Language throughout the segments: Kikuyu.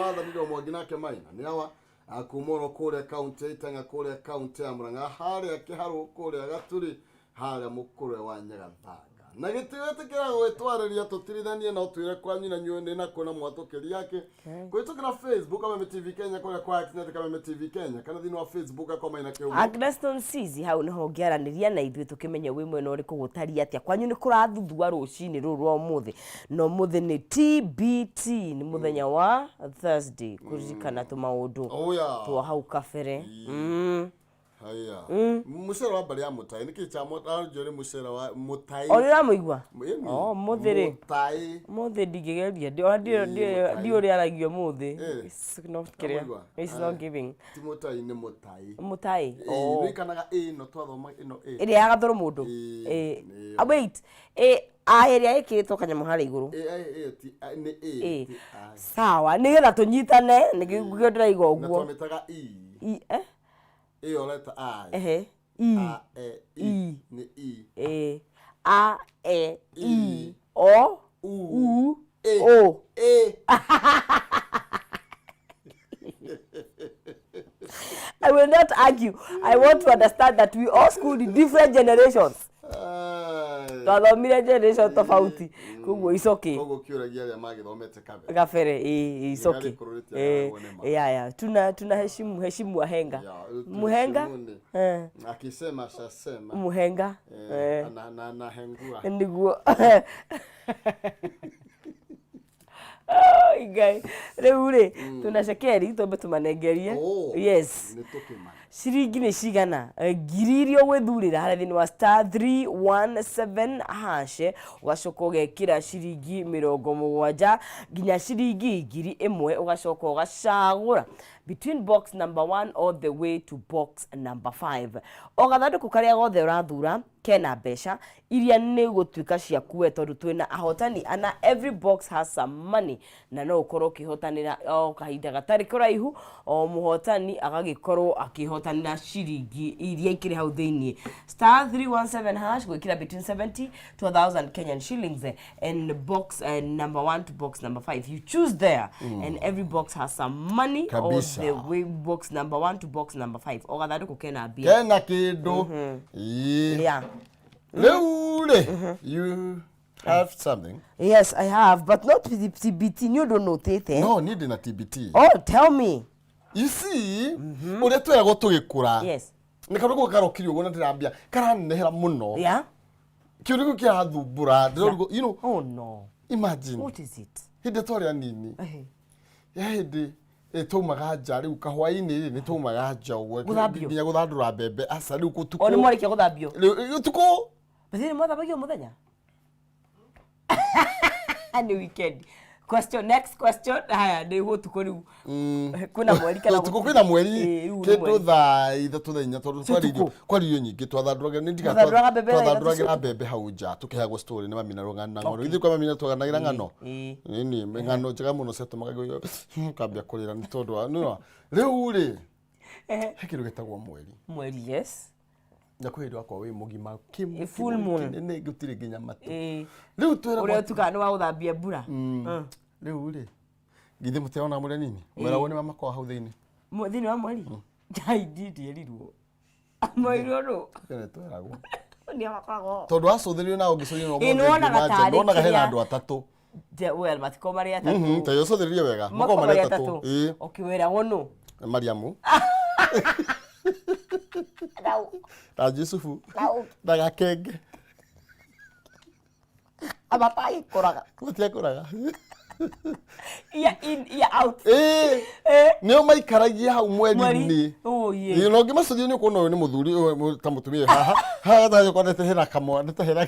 Wathanire Mwangi nake Maina nĩ awa kuma oro kũrĩa kaunti ya Itang'a, kũrĩa kaunti ya Murang'a, harĩa Kĩharũ, kũrĩa Gaturi, harĩa mũkũrwe wa Nyagathanga. Na gĩtiwĩtĩkĩra gwĩtwarĩria tũtirithanie no twĩre kwanyu na nyuĩ nĩ nakũ na mwatũkĩria akĩ kũhĩtũkĩra Facebook Kameme TV Kenya, kũrĩa kwa X net Kameme TV Kenya, kana thĩinĩ wa Facebook akwa Maina Kĩhumo. Agneston Cizi hau niho ũngĩaranĩria na ithuĩ tũkĩmenye wĩ mwena ũrĩkũ gũtariĩ atĩa kwanyu nĩ kũrathuthua rũcinĩ rũrũ rwa ũmũthĩ. Na ũmũthĩ nĩ TBT, nĩ mũthenya wa Thursday, kũririkana tũmaũndũ Oh, yeah. twa hau kabere. Haya. Mũcere wa mbarĩ ya Mũtai nĩkĩ cha mũtai nĩ mũcere wa Mũtai. O nĩ ũramũigua? Ĩni. Oh, ũmũthĩ rĩ. Mũtai. Ũmũthĩ ndingĩgeria, ona Mũtai. ndiũĩ ũrĩa aragio ũmũthĩ. Eh. It's not kĩrĩa. Ũramũigua? It's not giving. Ti Mũtai, nĩ Mũtai. Mũtai. Ĩĩ, Oh. nĩkanaga ĩ no twathoma ĩno ĩ. Ĩrĩa ya gathũrũ mũndũ. Ĩĩ, Ĩĩ. nĩyo. Ah, wait. Ĩ, a ĩrĩa ĩkĩrĩtwo kanyamũ harĩa igũrũ. Ĩ, ĩ, ĩ, ti a, nĩ ĩ, Ĩ. ti a. Sawa, nĩgetha tũnyitane, nĩkĩo ndĩraiga Na ũguo. twamĩtaga i. I, eh? Ĩyo letter I. Ehe. I. A, E, I. I. Nĩ I. E. A, E, I. I. O. U. U. E. O. E. I will not argue. I want to understand that we all schooled in different generations. Ai. Twathomire generation tofauti. Koguo it's okay. Koguo kĩũragia arĩa magĩthomete kabere. Kabere, eh, it's okay. Gĩkũrũ rĩtiagaragwo Eh, nĩ ma. yeah. Tuna heshimu wahenga. Ya, Muhenga? tuheshimuni. Eh, Akisema ashasema. muhenga. Eh, Eh, anahengua. Niguo. Oi, Ngai. Rĩu rĩ, tuna cekeri twambe tũmanengerie. Oh. Yes. Nĩ tũkĩma. Ciringi nĩ cigana? 1000 iria ũgwĩthurĩra harĩa thĩinĩ wa star 317 hash, ũgacoka ũgekĩra ciringi 70 nginya ciringi 1000, ũgacoka ũgacagũra between box number 1 all the way to box number 5. O gathandũkũ karĩa gothe ũrathura kena mbeca iria nĩ gũtuĩka ciaku we, tondũ twĩna ahotani ana. Every box has some money, na no ũkorwo ũkĩhotanĩra o kahinda gatarĩ kũraihu, o mũhotani agagĩkorwo akĩhotanĩra ciringi iria ikĩrĩ hau thĩinĩ. Star 317 hash, gwĩkĩra between 70 to 1000 Kenyan shillings, and box number 1 to box number 5 you choose there, and every box has some money all Kabisa. the way box number 1 to box number 5. O gathandũkũ kena mbia. Kena kĩndũ. Ĩĩ. Yeah. Rĩu rĩ, you have something. Yes, I have, but not with the TBT. Nĩ ũndũ nũtĩte. No, niĩ ndĩ na TBT. Oh, tell me. You see, ũrĩa tweragwo tũgĩkũra. Yes. Nĩ kaũndũ kau karokire ũguo na ndĩrambia karanenehera mũno. Kĩũndũ kĩu kĩrathumbũra. Ndĩrorigwo, Oh no. imagine. What is it? Hĩndĩ twarĩ anini. Eh. Ya hĩndĩ twaumaga nja rĩu kahwainĩ rĩ, nĩ twaumaga nja ũguo Gũthambio? nginya gũthandũra mbembe, aca rĩu gũtukũ. O nĩ mwarĩkia gũthambio? Rĩu ũtukũ. Bethĩ nĩ mwathambagio mũthenya? Nĩ weekend. Question, next question. Haya, nĩ gũtukũ rĩu. Kwĩna mweri kana Ũtukũ kwĩna mweri. Ĩĩ, rĩu nĩ kĩndũ mweri. thaa 3, thaa 4, tondũ Cia ũtukũ? kwarĩ irio nyingĩ twathandũragĩra nĩ ndiga Mwathandũraga mbembe thaa 3 cia twathandũragĩra ũtukũ? mbembe hau nja tũkĩheagwo story nĩ mami na rũgano na ng'ano. Ithuĩ kwa mami na twaganagĩra ng'ano. Ĩĩ. Nini ng'ano njega mũno ciatũmaga ngambia kũrĩra nĩ tondũ wa nĩ rĩu rĩ, he kĩndũ gĩtagwo mweri. Mweri, yes. Na kwĩ hĩndĩ wakwa wĩ mũgima A full moon. kĩnene gũtirĩ nginya matũ. Ĩĩ. Rĩu twĩragwo Ũrĩa ũtukaga nĩ wa gũthambia mbura. Rĩu rĩ, githĩ mũtirona mũrĩ nini mweragwo nĩ mamakorwo hau thĩinĩ. Thĩinĩ wa mweri? Ngai, ndierirwo. Mwerirwo nũ? Tene tweragwo. Nĩ makoragwo. Tondũ wacũthĩrĩrio na ũngĩcũthĩrĩrio Ĩĩ, nĩwonaga tarĩ nĩwonaga hena kĩrĩa- andũ atatũ. Well, matikorwo marĩ atatũ. Ta ũcũthĩrĩrie wega, makorwo Makorwo marĩ marĩ atatũ. atatũ. Ĩĩ. Ũkĩwĩragwo nũ? Mariamu Nau. na Jusufu Nau. na gakenge. Amatagĩkũraga. Matiakũraga. Year in, year out. Ĩĩ. Eh. Nĩo maikaragia hau Mweri. mweri-inĩ. Oh, yeah. Ĩĩ, na ũngĩmacũthia nĩ ũkuona ũyũ nĩ mũthuri, ũyũ ta mũtumia wĩ haha haha gatagatĩ ndetehera kamwa ndetehera.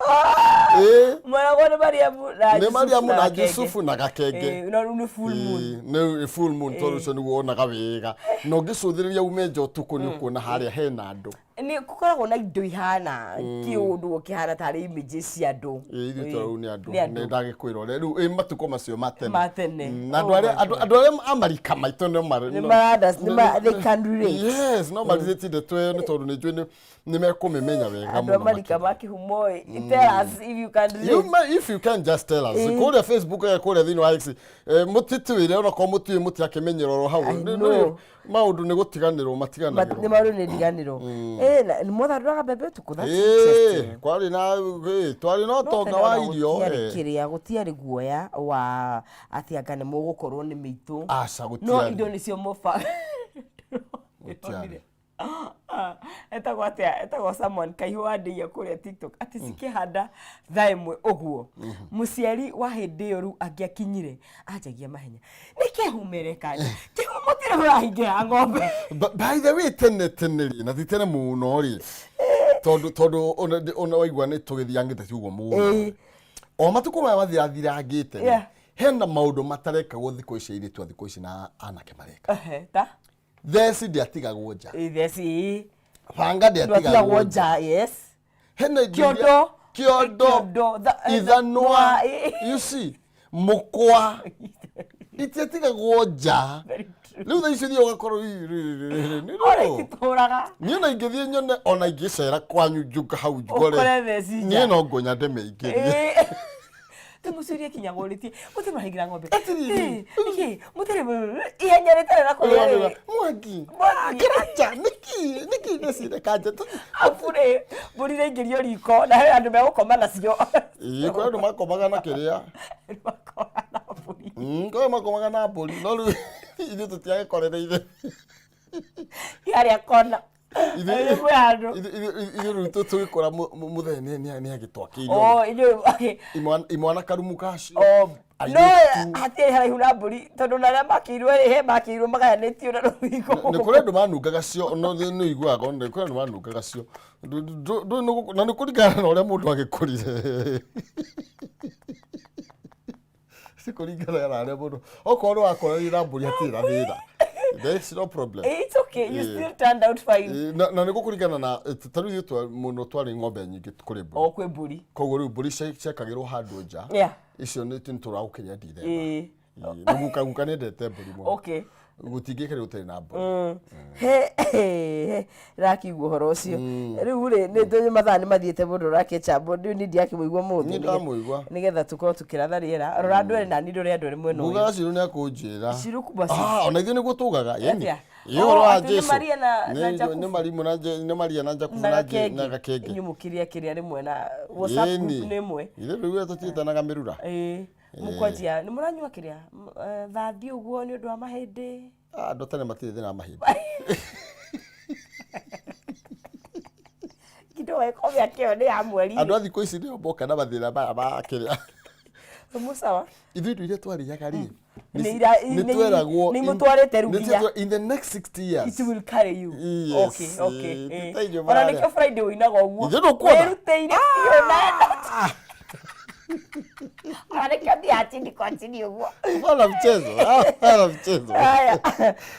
Ĩĩ. Mweragwo nĩ Mariamu na Nĩ Jusufu Mariamu na gakenge. Jusufu na gakenge. Ĩĩ, no rĩu nĩ full moon. Ĩĩ, nĩ full moon, tondũ ũcio nĩguo wonaga wega, na ũngĩcũthĩrĩria ume nja ũtukũ nĩ ũkuona harĩa hena andũ. Nĩ gũkoragwo na indo ihana kĩũndũ kĩhana tarĩ images cia andũ. Ĩ, ithuĩ twarau nĩ andũ. Nĩ andũ. Nĩ ndagĩkwĩra ũrĩa rĩu ĩ matukũ macio ma tene. Ma tene. Na andũ Oh arĩa my andũ andũ arĩa a marika maitũ no marĩ Nĩ they can relate. Yes, no marĩtie ndeto ĩyo nĩ tondũ nĩ njũĩ nĩ mekũmĩmenya wega Andũ a mũno marika makĩria. ma kĩhumo ĩ, tell us if you can You relate. may, if you can just tell us kũrĩa Facebook kũrĩa thĩinĩ wa X, mũtitwĩre onakorwo mũtiũĩ mũtiakĩmenyera oro hau. I Nĩ- know. Maũndũ nĩ gũtiganĩrwo matiganagĩrwo. Nĩ maũndũ nĩ ndiganĩrwo. Ĩ, na nĩ mwathandũraga mbembe ũtukũ? That's interesting. Ĩĩ, kwarĩ na twarĩ na No ũtonga tene wa ona irio. gũtiarĩ kĩrĩa, gũtiarĩ guoya wa atĩ anga nĩ mũgũkorwo nĩ mĩitũ. Aca, No gũtiarĩ. indo nĩcio mũba Gũtiarĩ. Etagwo atĩa? Etagwo Samuel Kaihũ wandĩia kũrĩa TikTok atĩ cikĩhanda thaa ĩmwe ũguo, mũciari wa hĩndĩ ĩyo rĩu angĩakinyire anjagia mahenya nĩ kĩhumereka kĩhu mũtirĩ mũrahingĩra ng'ombe. By the way, tene tene rĩ, na ti tene mũno rĩ, tondũ ona waigua nĩ tũgĩthiangĩte ti ũguo mũno. O matukũ maya mathiathirangĩte rĩ, hena maũndũ matarekagwo thikũ ici airĩtu a thikũ ici na anake mareka. Ehe, ta Theci ndĩatigagwo nja. Theci banga ndwatigagwo ndĩatigagwo nja. Nja, yes. Hena indo iria- Kĩondo. Kĩondo. Kĩondo, ithanwa. ithanwa, You see, mũkwa itiatigagwo nja. Very true. Rĩu thaa ici ũthiĩ ũgakorwo Ona ititũraga. Niĩ ona ingĩthiĩ nyone, ona ingĩcera kwanyu njuka hau njugore Ũkore theci nja. Niĩ no ngũnya ndĩmĩingĩrie. Tũmũcurie kinya gũrĩtie mũtirĩ mũrahingĩra ng'ombe. Atĩrĩrĩ. Nĩkĩ mũtirĩ ihenya rĩtarĩ na kũrĩa rĩ? Mwangi. Mwangi. Kĩranja nĩkĩ nĩkĩ ndĩcire kanja? Abu rĩ, mbũri iraingĩrio riko na he andũ megũkoma nacio. Ĩĩ, kũrĩ andũ makomaga na kĩrĩa. Andũ makomaga na mbũri. Kũrĩ makomaga na mbũri, no rĩu ithuĩ tũtiagĩkorereire. Harĩa kona. Ithuĩ Kwĩ handũ. Ithuĩ rĩu tũgĩkũra mũthee nĩ agĩtwakĩire Oh, inyuĩ, okay. Imwana karumu kacio. Oh, no Airĩtu. hatirĩ haraihu na mbũri tondũ na arĩa makĩirwo rĩ, he makĩirwo magayanĩtio na rũthingo. Nĩ kũrĩ andũ manungaga cio, no nĩ ũiguaga nĩ kũrĩ andũ manungaga cio. Na nĩ kũringana na ũrĩa mũndũ agĩkũrire, si kũringana na ũrĩa mũndũ, okorwo nĩ wakũranire na mbũri hatirĩ na thĩna, there is no problem. It's okay, you still turned out fine. Na nĩ gũkũringana na ta rĩu ithuĩ mũno twarĩ ng'ombe nyingĩ kũrĩ mbũri. O kwĩ mbũri. Koguo rĩu mbũri ciakagĩrwo handũ nja. Icio nĩ tũragũkĩria ndithemba. Na guka guka nĩ endete mbũri mũno. Gũtingĩkĩrĩ gũtarĩ na mbũri. He he rakigua ũhoro ũcio rĩu rĩ, nĩ tũĩ mathaa nĩ mathiĩte mũno rakĩchambo rĩu nĩ ndiakĩmũigua mũthĩ. Niĩ ndamũigua. Nĩgetha tũkorwo tũkĩratha rĩera. Rora andũ erĩ nani ndũre andũ erĩ mwena ũyũ. Ngugaga Ciru nĩ akũnjĩra. Ciru kuma Ciru. Ah, ona ithuĩ nĩguo tugaga yani. Atĩa? Ĩ, ũhoro Oh, wa atĩ nĩ Jesu. Maria na Jakubu. Nĩ Marimu na nĩ Maria na Jakubu na na gakenge. Na gakenge. Inyuĩ mũkĩrĩa kĩrĩa rĩmwe na WhatsApp group nĩ ĩmwe. Ithuĩ rĩu tũtiĩtanaga mĩrura. Ĩĩ, mũkwanjia nĩ mũranyua kĩrĩa thathi ũguo nĩ ũndũ wa mahĩndĩ. Ah, andũ tene matirĩ thĩna wa mahĩndĩ. Kindo gĩkombe kĩo nĩ ya mweri. Andũ a thikũ ici nĩo moka na mathĩna maya ma kĩrĩa. Mũsawa. Ithuĩ indo iria twarĩaga rĩ, Nĩ nĩ tweragwo nĩ imũtwarĩte rĩu nĩ nginya. In the next 60 years. It will carry you. Yes, Okay. ti ta inyuĩ Ona mararĩa. nĩkĩo Friday ũinaga ũguo. Ithuĩ ndũkuona? Wĩrutĩire biũ na ona nĩkĩo thiaga chini kwa chini ũguo. Hapana mchezo, hapana mchezo. Haya.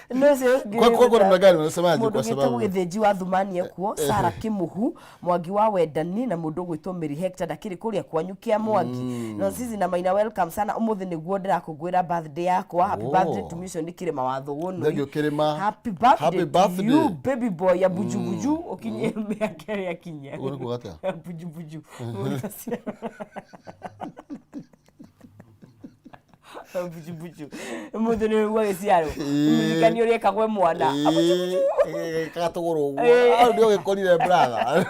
No ũcio ũngĩ Kwa namna gani unasemaje mũndũ kwa ũgĩtwo sababu Gĩthĩnji wa Thumani ekuo, Sara Kĩmuhu Mwangi wa Wendani, na mũndũ ũgwĩtwo Mary Hector ndakĩrĩ kũrĩa kwanyu kĩa Mwangi no sisi na Maina, welcome sana. Ũmũthĩ nĩguo ndĩrakũngũĩra birthday yakwa. Happy Oh. birthday to me. Ũcio nĩ Kĩrĩma wa Thũgũnũi. Thank you, Kĩrĩma. Happy birthday, Happy to birthday. you baby boy ya bujubuju ũkinyie mĩaka ĩrĩa akinyia. Ũguo nĩ kuuga atĩa? Bujubuju, bujubuju, mũndũ nĩ ũguo agĩciarwo mũririkani ũrĩa ekagwo mwana. Gatũgũrũ ũguo. Hau nĩ ũgĩkorire brother.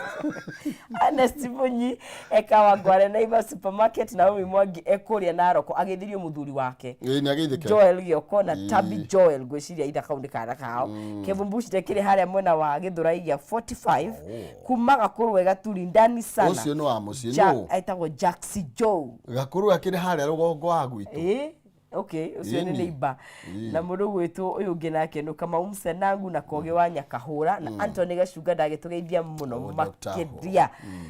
Ernest Munyi ekawa Ngware Naivas supermarket. Naomi Mwangi ekũrĩa Naroko agĩthirio mũthuri wake. Ĩĩ, nĩ ageithĩke. Joel Gĩoko na Tabi Joel, ngwĩciria itha kau nĩ kana kao. Kevin Bush ndekĩrĩ harĩa mwena wa Gĩthũrai gĩa 45 kuma Gakũrwe Gaturi ndani sana. Ũcio nĩ wa mũciĩ, Ja- nũ? Etagwo Jaxi Joe. Gakũrũ akĩrĩ harĩa rũgongo wa gwitũ. Ĩĩ, okay, ũcio nĩ Ĩni. neighbor na mũndũ gwĩtwo ũyũ ũngĩ nake nũ Kamau Msenangu na Koge wa Nyakahũra na Anthony Gacunga ndagĩtũgeithia mũno. Oh, Dr. Makĩria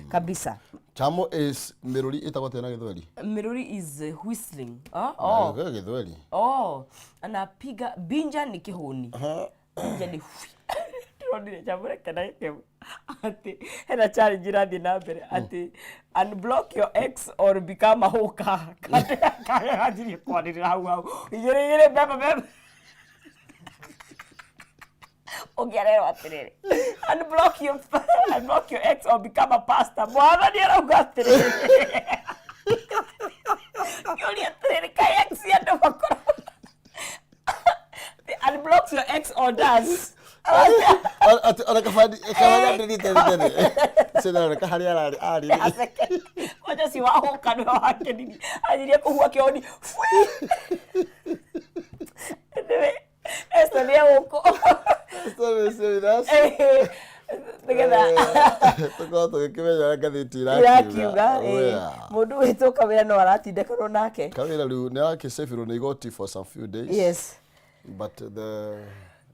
kabisa. Chamo is mĩrũri ĩtagwo atĩa na gĩthweri? Miruri is whistling. Oh. Na gĩthweri. Oh, anapiga binja ni kihuni. Binja ni ndĩrona. Ndonire chamũreke na gĩkemo atĩ hena challenge irathiĩ na mbere atĩ unblock your ex or become a hooker. Kanjirie kwanĩrĩra hau hau igĩrĩ igĩrĩ beba beba ũngĩarerwo atĩrĩrĩ, unblock your ex or become a pastor. Mwathani arauga atĩrĩrĩ, kĩũria atĩrĩrĩ, kaĩ ex andũ makoragwo unblock your ex or does? Ati ona kabandi kabandi ndirite tene cio harĩa ararĩ arĩ. Aceke kwanja cio wahoka nĩwe wakenini anjirie kũhua kĩoni. Anyway, Esther nĩ egũkũ nĩgetha tũkorwo tũgĩkĩmenya ũrĩa ngathĩti irakiuga. Mũndũ wĩtwo Kawĩra no aratindĩkanwo nake. Kawĩra rĩu nĩ arakĩcebirwo nĩ igoti for some few days, but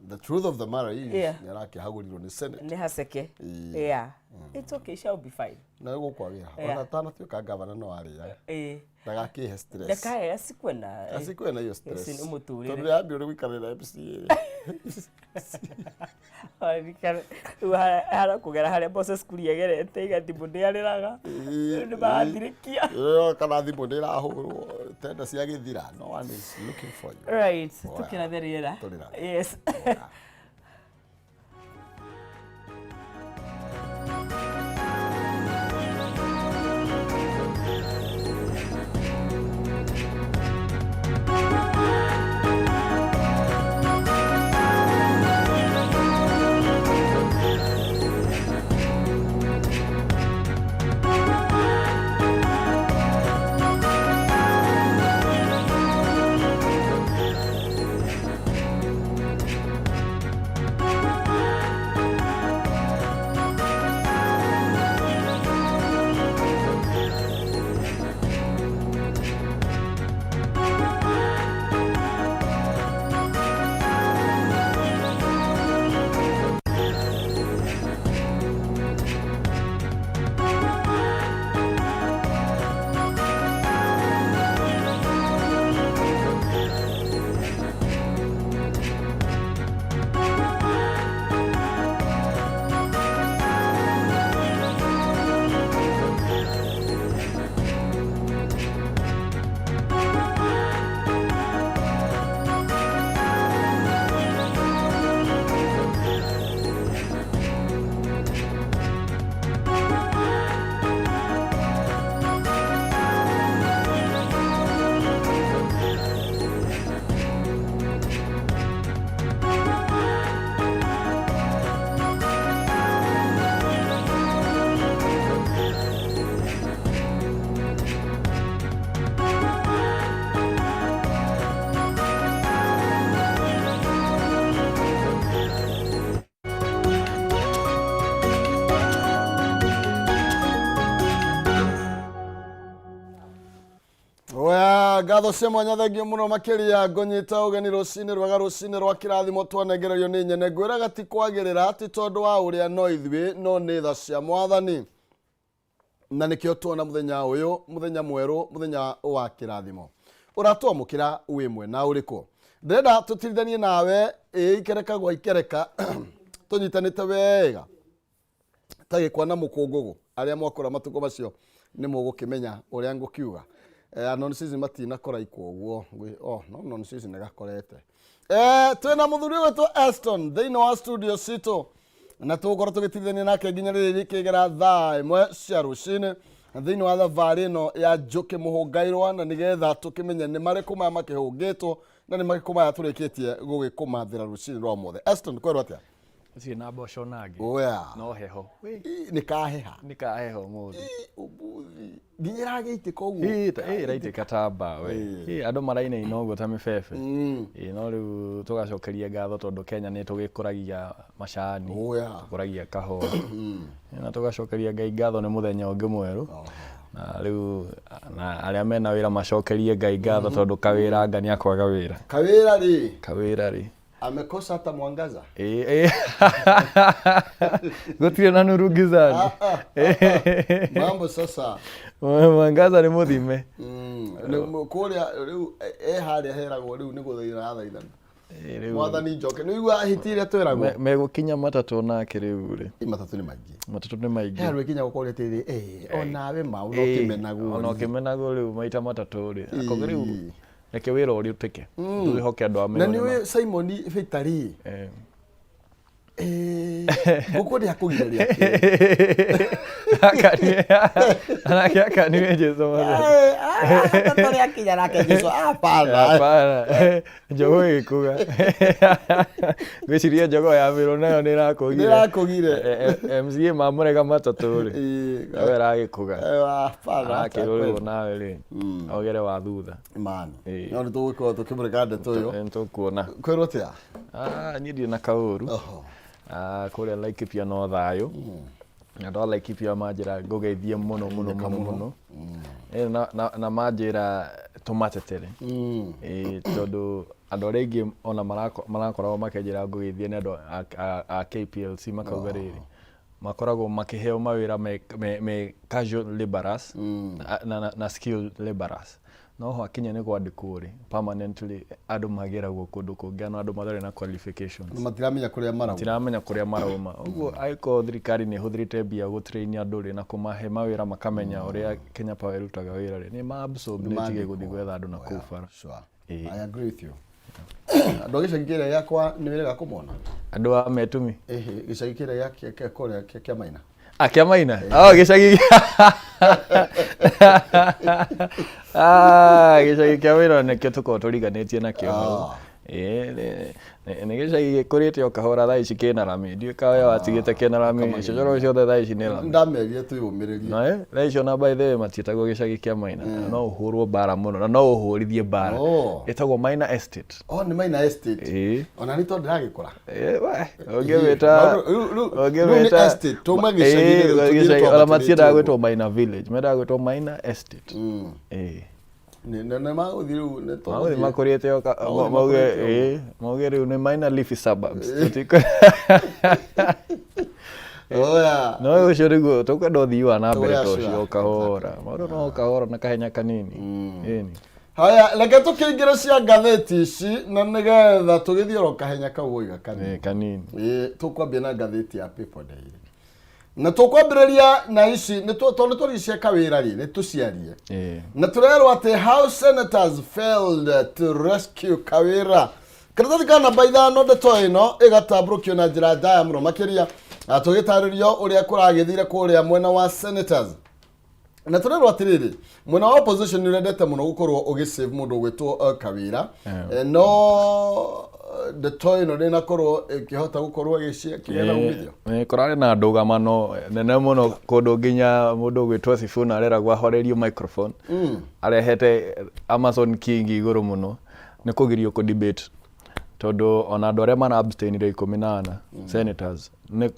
the truth of the matter is nĩ arakĩhagũrirwo nĩ Senate. Nĩ haceke. Yeah, it's okay, shall be fine. Na gũkwa wĩra ona tanatuĩka gavana no arĩaga. Ndagakĩhe stress. Ndakae asikwe na asikwe na hiyo stress. Yes, nĩ mũtũrĩre. Tondũ yambia ũrĩ gũikarĩra MCA. Rĩu hara kũgera harĩa Moses Kuria agerete igathimũ nĩ arĩraga. Rĩu nĩ marathirĩkia. Ĩyo kana thimũ nĩ ĩrahũrwo tenda cia gĩthira, no one is looking for you. Right, tũkĩrathe rĩera. Tũrĩrathe. Yes. Yeah. Oya, ngatho cia mwanya, thengio mũno makĩria. Ngũnyita ũgeni rũcinĩ rwega, rũcinĩ rwa kĩrathimo twanengererio nĩ nyene. Ngwĩraga ti kwagĩrĩra, ti tondũ wa ũrĩa no ithuĩ, no nĩ tha cia Mwathani, na nĩkĩo tuona mũthenya ũyũ, mũthenya mwerũ, mũthenya wa kĩrathimo. Ũratwamũkĩra wĩ mwena ũrĩkũ? Ndĩrenda tũtirithanie nawe ĩ ikereka gwa ikereka, tũnyitanĩte wega ta gĩkwa na mũkũngũgũ. Arĩa mwakora matukũ macio nĩ mũgũkĩmenya ũrĩa ngũkiuga. Non season matinakora ikwo ũguo. Oh, no non season nĩ gakorete. Twĩna mũthuri ũgwĩtwo Eston thĩinĩ wa studio citũ na tũgũkorwo tũgĩtithania nake nginya rĩrĩ rĩkĩgera thaa 1 cia rũcinĩ thĩinĩ wa thabarĩ ĩno ya Njũkĩ Mũhũngairwa, na nĩgetha tũkĩmenye nĩ marĩkũ maya makĩhũngĩtwo na nĩ marĩkũ maya tũrĩkĩtie gũgĩkũmathĩra rũcinĩ rwa ũmũthĩ. Eston, kwerwo atĩa? Ũcio na mboco nangĩ. Oya. No heho. Ĩ, nĩ kaheha. Nĩ kaheho mũthĩ. Ũmũthĩ nginya ĩragĩitĩka ũguo. Ĩ ĩraitĩka ta mbawe. Ĩ andũ marainaina ũguo ta mĩbebe. Ĩ no rĩu tũgacokeria ngatho tondũ Kenya nĩ tũgĩkũragia macani. Oya. Tũkũragia kahũa. Na tũgacokeria Ngai ngatho nĩ mũthenya ũngĩ mwerũ. Na rĩu na arĩa mena wĩra macokerie Ngai ngatho tondũ kawĩra anga nĩ akwaga wĩra. Kawĩra rĩ. Kawĩra rĩ. Amekosa hata mwangaza. Ĩ ĩ gũtirĩ na nuru gizani. Ah, ah, ah, mambo sasa. Mwangaza nĩ mũthime. Kũrĩa rĩu e harĩa heragwo rĩu nĩ gũthaithana athaithana. Ĩ, rĩu Mwathani njoke nĩ igua hiti ĩrĩa twĩragwo. Megũkinya matatũ nake rĩu rĩ. Ĩ, matatũ nĩ maingĩ. Matatũ nĩ maingĩ. He andũ ĩkinya gũkorwo atĩrĩ, "Ĩ, onawe ma ona Ĩ, ũkĩmenagwo." Ona ũkĩmenagwo rĩu maita matatũ rĩ. Akoga rĩu reke wĩra ũrĩa ũtĩke. Twĩhoke andũ a Na Meru nĩ nĩ ũĩ Simon Bita rĩ, Eh. Ngũkũ ndĩ akũgire rĩa kerĩ. Anake akaniwe Jesu Maria. Tũrĩa akinya nake Jesu hapana. Hapana. Njogoo ĩgĩkũga. Ngwĩciria njogoo ya Meru nayo nĩ ĩrakũgire. Nĩ ĩrakũgire. MCA mamũrega matatũ rĩ. Ĩ, Nawe ĩragĩkũga. Hapana. Arakĩrwo rĩu nawe rĩ. Ogere wa thutha. Mani. Ĩ. No nĩ tũgũkorwo tũkĩmũreka ndeto ĩyo. Nĩ tũkuona. Kwĩrwo atĩa? Ah, niĩ ndirĩ na kaũru. Oho. Ah, kũrĩa Laikipia no thayũ. Andũ a Laikipia manjĩra ngũgeithie mũno mũno mũno mũno. Eh, na manjĩra tũmatetere. Ĩĩ, tondũ andũ arĩa aingĩ ona marakoragwo makĩnjĩra ngũgeithie nĩ andũ a KPLC makauga rĩrĩ makoragwo makĩheo mawĩra me casual laborers na skilled laborers. No hakinya nĩ kwandĩkwo rĩ, permanently andũ magĩragwo kũndũ kũngĩ na andũ matarĩ na qualifications. Na matiramenya kũrĩa marauma. Matiramenya kũrĩa marauma. Ũguo angĩkorwo thirikari nĩ ĩhũthĩrĩte mbia gũ train andũ rĩ na kũmahe mawĩra makamenya ũrĩa Kenya Power ĩrutaga wĩra rĩ, nĩ ma absorb nĩ ĩtige gũthiĩ gwetha andũ na kũu bara. Sure. Ĩĩ. I agree with you. Andũ a gĩcagi kĩrĩa gĩakwa nĩ wĩrĩga kũmona? Andũ a Metumi? Ĩhĩ, gĩcagi kĩrĩa gĩa kũrĩa kĩa Maina. Ah, kĩa Maina? Oh, gĩcagi. Ah, gĩcagi kĩa Maina nĩkĩo tũkoragwo tũriganĩtie nakĩo hau. Ĩĩ, nĩ gĩcagi gĩkũrĩte o kahora thaa ici kĩna rami. Ndiũĩ kana we watigĩte kĩna rami. Icocoro ciothe thaa ici nĩ rami. Ndamerire twĩyũmĩrĩrie. Na thaa ici ona by the way matiĩtagwo gĩcagi kĩa Maina. No ũhũrwo mbara mũno na no ũhũrithie mbara. Oh. Ĩtagwo Maina Estate. Oh, nĩ Maina Estate. Ĩĩ. Ona nĩ tondũ ndĩragĩkũra. Ĩĩ, we, ũngĩmĩta Rĩu nĩ estate, twauma gĩcagi-inĩ rĩu tũthiĩ ona twambatĩrĩte matiendaga ũguo. gwĩtwo Maina Village, mendaga gwĩtwo Maina Estate. Ĩĩ. Nĩ magũthiĩ rĩu nĩ Magũthiĩ tũgũthiĩ. makũrĩte o Magũthiĩ mauge makũrĩte ĩĩ, mauge rĩu nĩ Maina Leafy Suburbs. Oya. No ũcio nĩguo tũkwenda ũthii wa na mbere Oya, ta sure. ũcio o kahora. Maũndũ no kahora na kahenya kanini. Ĩni. Haya, reke tũkĩingĩre cia ngathĩti ici na nĩgetha tũgĩthiĩ oro kahenya kau woiga kanini. Ĩĩ, kanini. Ĩĩ, tũkwambia na ngathĩti ya People Daily. Na tũkwambĩrĩria na ici nĩ tondũ tũricie kawĩra rĩ, nĩ tũciarie. Ĩĩ. Na tũrerwo atĩ how senators failed to rescue Kawĩra. Karatathi ka namba 5 ndeto ĩno ĩgatambũrũkio na njĩra ndaya mũno makĩria tũgĩtarĩrio ũrĩa kũragĩthire kũrĩa mwena wa senators. Na tũrerwo atĩrĩrĩ, mwena wa opposition nĩ ũrendete mũno gũkorwo ũgĩsave mũndũ ũgwĩtwo Kawĩra. No ndeto ĩno ndĩnakorwo ĩkĩhota gũkorwo ĩgĩkĩgĩa na umithio. Kũrarĩ na ndũgamano nene mũno kũndũ nginya mũndũ ũgwĩtwo Sifuna areragwo ahorerio microphone. Arehete Amazon King igũrũ mũno nĩ kũgirio kũ debate tondũ ona andũ arĩa mara abstainire 14 senators nĩ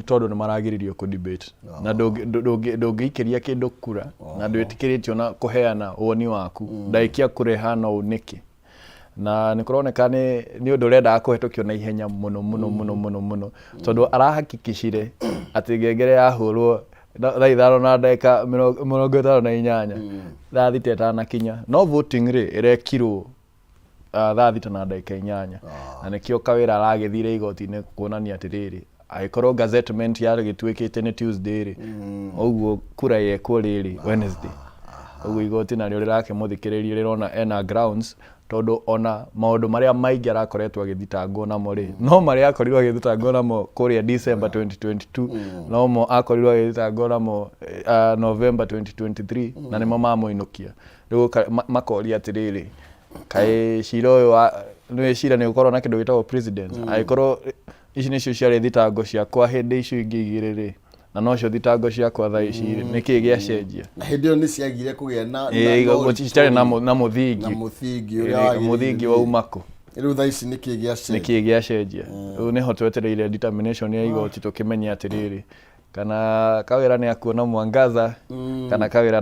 tondũ nĩ maragiririo kũ debate na ndũngĩikĩria kĩndũ kura na ndwĩtĩkĩrĩtio na kũheana woni waku ndagĩkia kũreha no nĩkĩ. Na nĩ kũroneka nĩ ũndũ ũrendaga kũhetũkio na ihenya mũno mũno mũno mũno mũno tondũ arahakikicire atĩ ngengere yahũrwo thaa 5 na ndagĩka 58 thaa 6 ĩtanakinya. No voting rĩ ĩrekirwo thaa 6 na ndagĩka 8 na nĩkĩo Kawĩra aragĩthire igoti-inĩ kuonania atĩrĩrĩ angĩkorwo gazettement yarĩgĩtuĩkĩte nĩ Tuesday rĩ ũguo kura yekwo rĩrĩ Wednesday. Ũguo igoti narĩo rĩrakĩmũthikĩrĩria rĩrona ena grounds tondũ ona maũndũ marĩa maingĩ arakoretwo agĩthitangwo namo rĩ no marĩa akorirwo agĩthitangwo namo kũrĩa December 2022 no mo akorirwo agĩthitangwo namo November 2023 na nĩmo mamũinũkia. Rĩu makoria atĩrĩrĩ kaĩ cira ũyũ nĩ cira nĩ ũkorwo na kĩndũ gĩtagwo precedence angĩkorwo ici nĩcio ciarĩ thitango ciakwa hĩndĩ icio ingĩ igĩrĩ rĩ na nocio thitango ciakwa thaa ici rĩ nĩkĩĩ gĩacenjia? Na hĩndĩ ĩyo nĩ ciagire kũgĩa na citarĩ na mũthingi. Na mũthingi ũrĩa wagĩrĩire. Mũthingi wauma kũ? Rĩu thaa ici nĩkĩĩ gĩacenjia? Nĩkĩĩ gĩacenjia? Rĩu nĩho twetereire determination ya igoti tũkĩmenye atĩrĩrĩ kana Kawĩra nĩ akuona mwangaza kana Kawĩra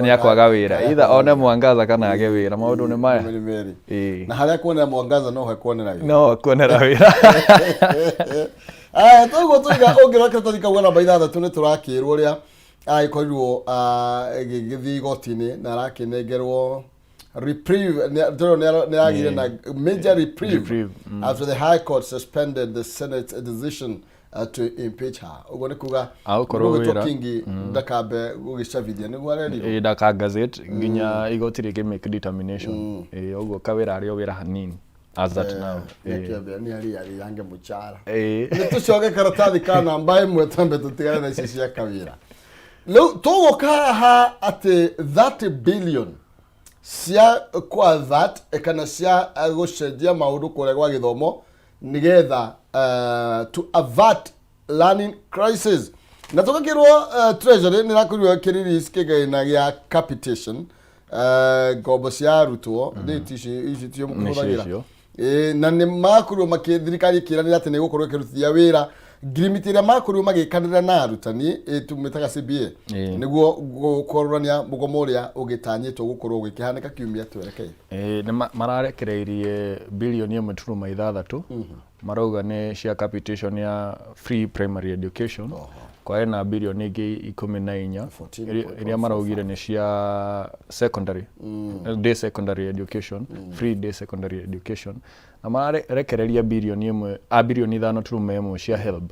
nĩ akwaga wĩra. Either one mwangaza kana age wĩra. Maũndũ nĩ maya. Na harĩa kuonera mwangaza no ho kuonera wĩra. No kuonera wĩra. Toguo tuiga ũngĩrora kĩratathi kau namba 6 nĩ tũrakĩrwo ũrĩa agĩkorirwo agĩgĩthiĩ igoti-inĩ na arakĩnengerwo Reprieve nĩ yagĩire na major reprieve, Reprieve, after the High Court suspended the Senate decision to impeach her. Ũguo nĩ kuga Agũkorwo mũndũ ũgwĩtwo wĩra. Kingi ndakambe gũgĩcabithia nĩguo arerirwo. Ĩ, ndaka gazette nginya igoti rĩkĩ make determination. Ĩ, ũguo kawĩra arĩ o wĩra hanini as at now. Ĩ. Nĩakĩambia nĩ arĩa arĩange mũcara. Ĩ. Nĩ tũcoke karatathi ka namba ĩmwe twambe tũtigane na icio cia kawĩra. Rĩu tũgũka haha atĩ 30 billion cia kwa that kana cia gũcenjia maũndũ kũrĩa gwa gĩthomo nĩgetha to avert learning crisis, na tũgakĩrwo Treasury nĩ ĩrakorirwo ĩkĩ-release kĩgĩna gĩa capitation, ngombo cia arutwo nĩ ici ici tio mũkĩhũthagĩra. Nĩcio. Ĩĩ, na nĩ makorirwo makĩ thirikari ĩkĩranĩra atĩ nĩ ĩgũkorwo ĩkĩrutithia wĩra ngirimiti ĩrĩa makorirwo magĩkanĩra na arutani, tũmĩtaga CBA, nĩguo gũkorania mũgomo ũrĩa ũgĩtanyĩtwo gũkorwo ũgĩkĩhanĩka kiumia twerekeire. Ĩ, nĩ mararekereirie 1.6 birioni marauga nĩ cia capitation ya free primary education, kwa ena 14 birioni ĩrĩa maraugire nĩ cia secondary, day secondary education, free day secondary education, na mararekereria 1 a 5.1 birioni cia HELB,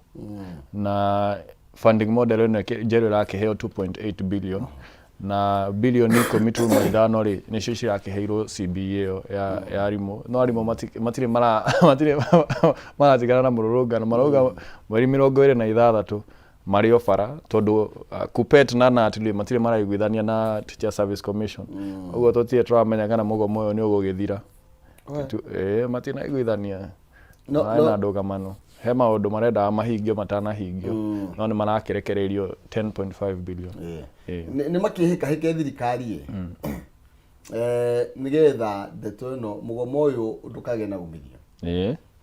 na funding model ĩno njerũ ĩrakĩheo 2.8 billion, na 10.5 birioni rĩ nĩcio cirakĩheirwo CBA ĩyo ya arimũ. No arimũ matirĩ maratigana na mũrũrũngano, marauga mweri 26 marĩ o bara, tondũ KUPPET na KNUT rĩ matirĩ maraiguithania na Teacher Service Commission. Ũguo tũtirĩ tũramenya kana mũgomo ũyũ nĩ ũgũgĩthira. Matinaiguithania. Mararĩ na ndũgamano, he maũndũ marendaga mahingio matanahingio, no nĩ marakĩrekereirio 10.5 billion. Ĩĩ. Nĩ makĩhĩkahĩke thirikari ĩ nĩgetha ndeto ĩno, mũgomo ũyũ ndũkagĩe na umithio,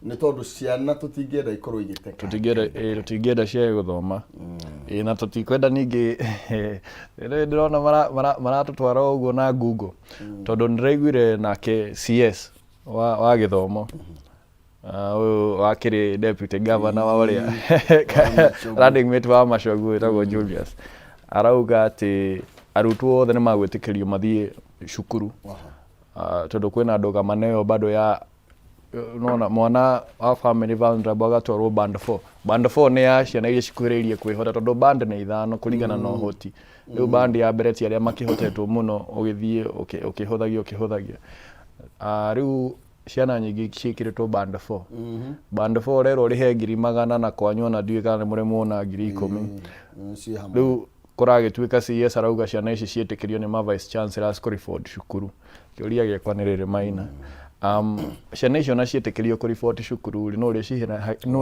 nĩ tondũ ciana tũtingĩenda ikorwo igĩteka. Tũtingĩenda ciage gũthoma. Ĩĩ, na tũtikwenda ningĩ rĩu ndĩrona maratũtwara ũguo na ngungo, tondũ nĩndĩraiguire nake CS wa gĩthomo, ũyũ wakĩrĩ deputy governor wa ũrĩa running mate wa Machogu wĩtagwo Julius, arauga atĩ arutwo othe nĩ magwĩtĩkĩrio mathiĩ cukuru, tondũ kwĩna ndũgamano ĩyo bado ya nona mwana wa family vulnerable agatwarwo band 4. Band 4 nĩ ya ciana iria cikuhĩrĩirie kwĩhota, tondũ band nĩ ithano kũringana na ũhoti. Rĩu band ya mbere ti arĩa makĩhotetwo mũno, ũgĩthiĩ ũkĩhũthagia ũkĩhũthagia. Rĩu ciana nyingĩ ciĩkĩrĩtwo band 4. Band 4 ũrerwo ũrĩhe 400,000 na kwanyu ona ndiũĩ kana nĩ mũrĩ muona 10,000. Ciĩ hamwe. Rĩu kũragĩtuĩka CS arauga ciana ici ciĩtĩkĩrio nĩ ma vice chancellors kũriboti cukuru. Kĩũria gĩakwa nĩ rĩrĩ, Maina, ciana icio na ciĩtĩkĩrio kũriboti cukuru rĩ, no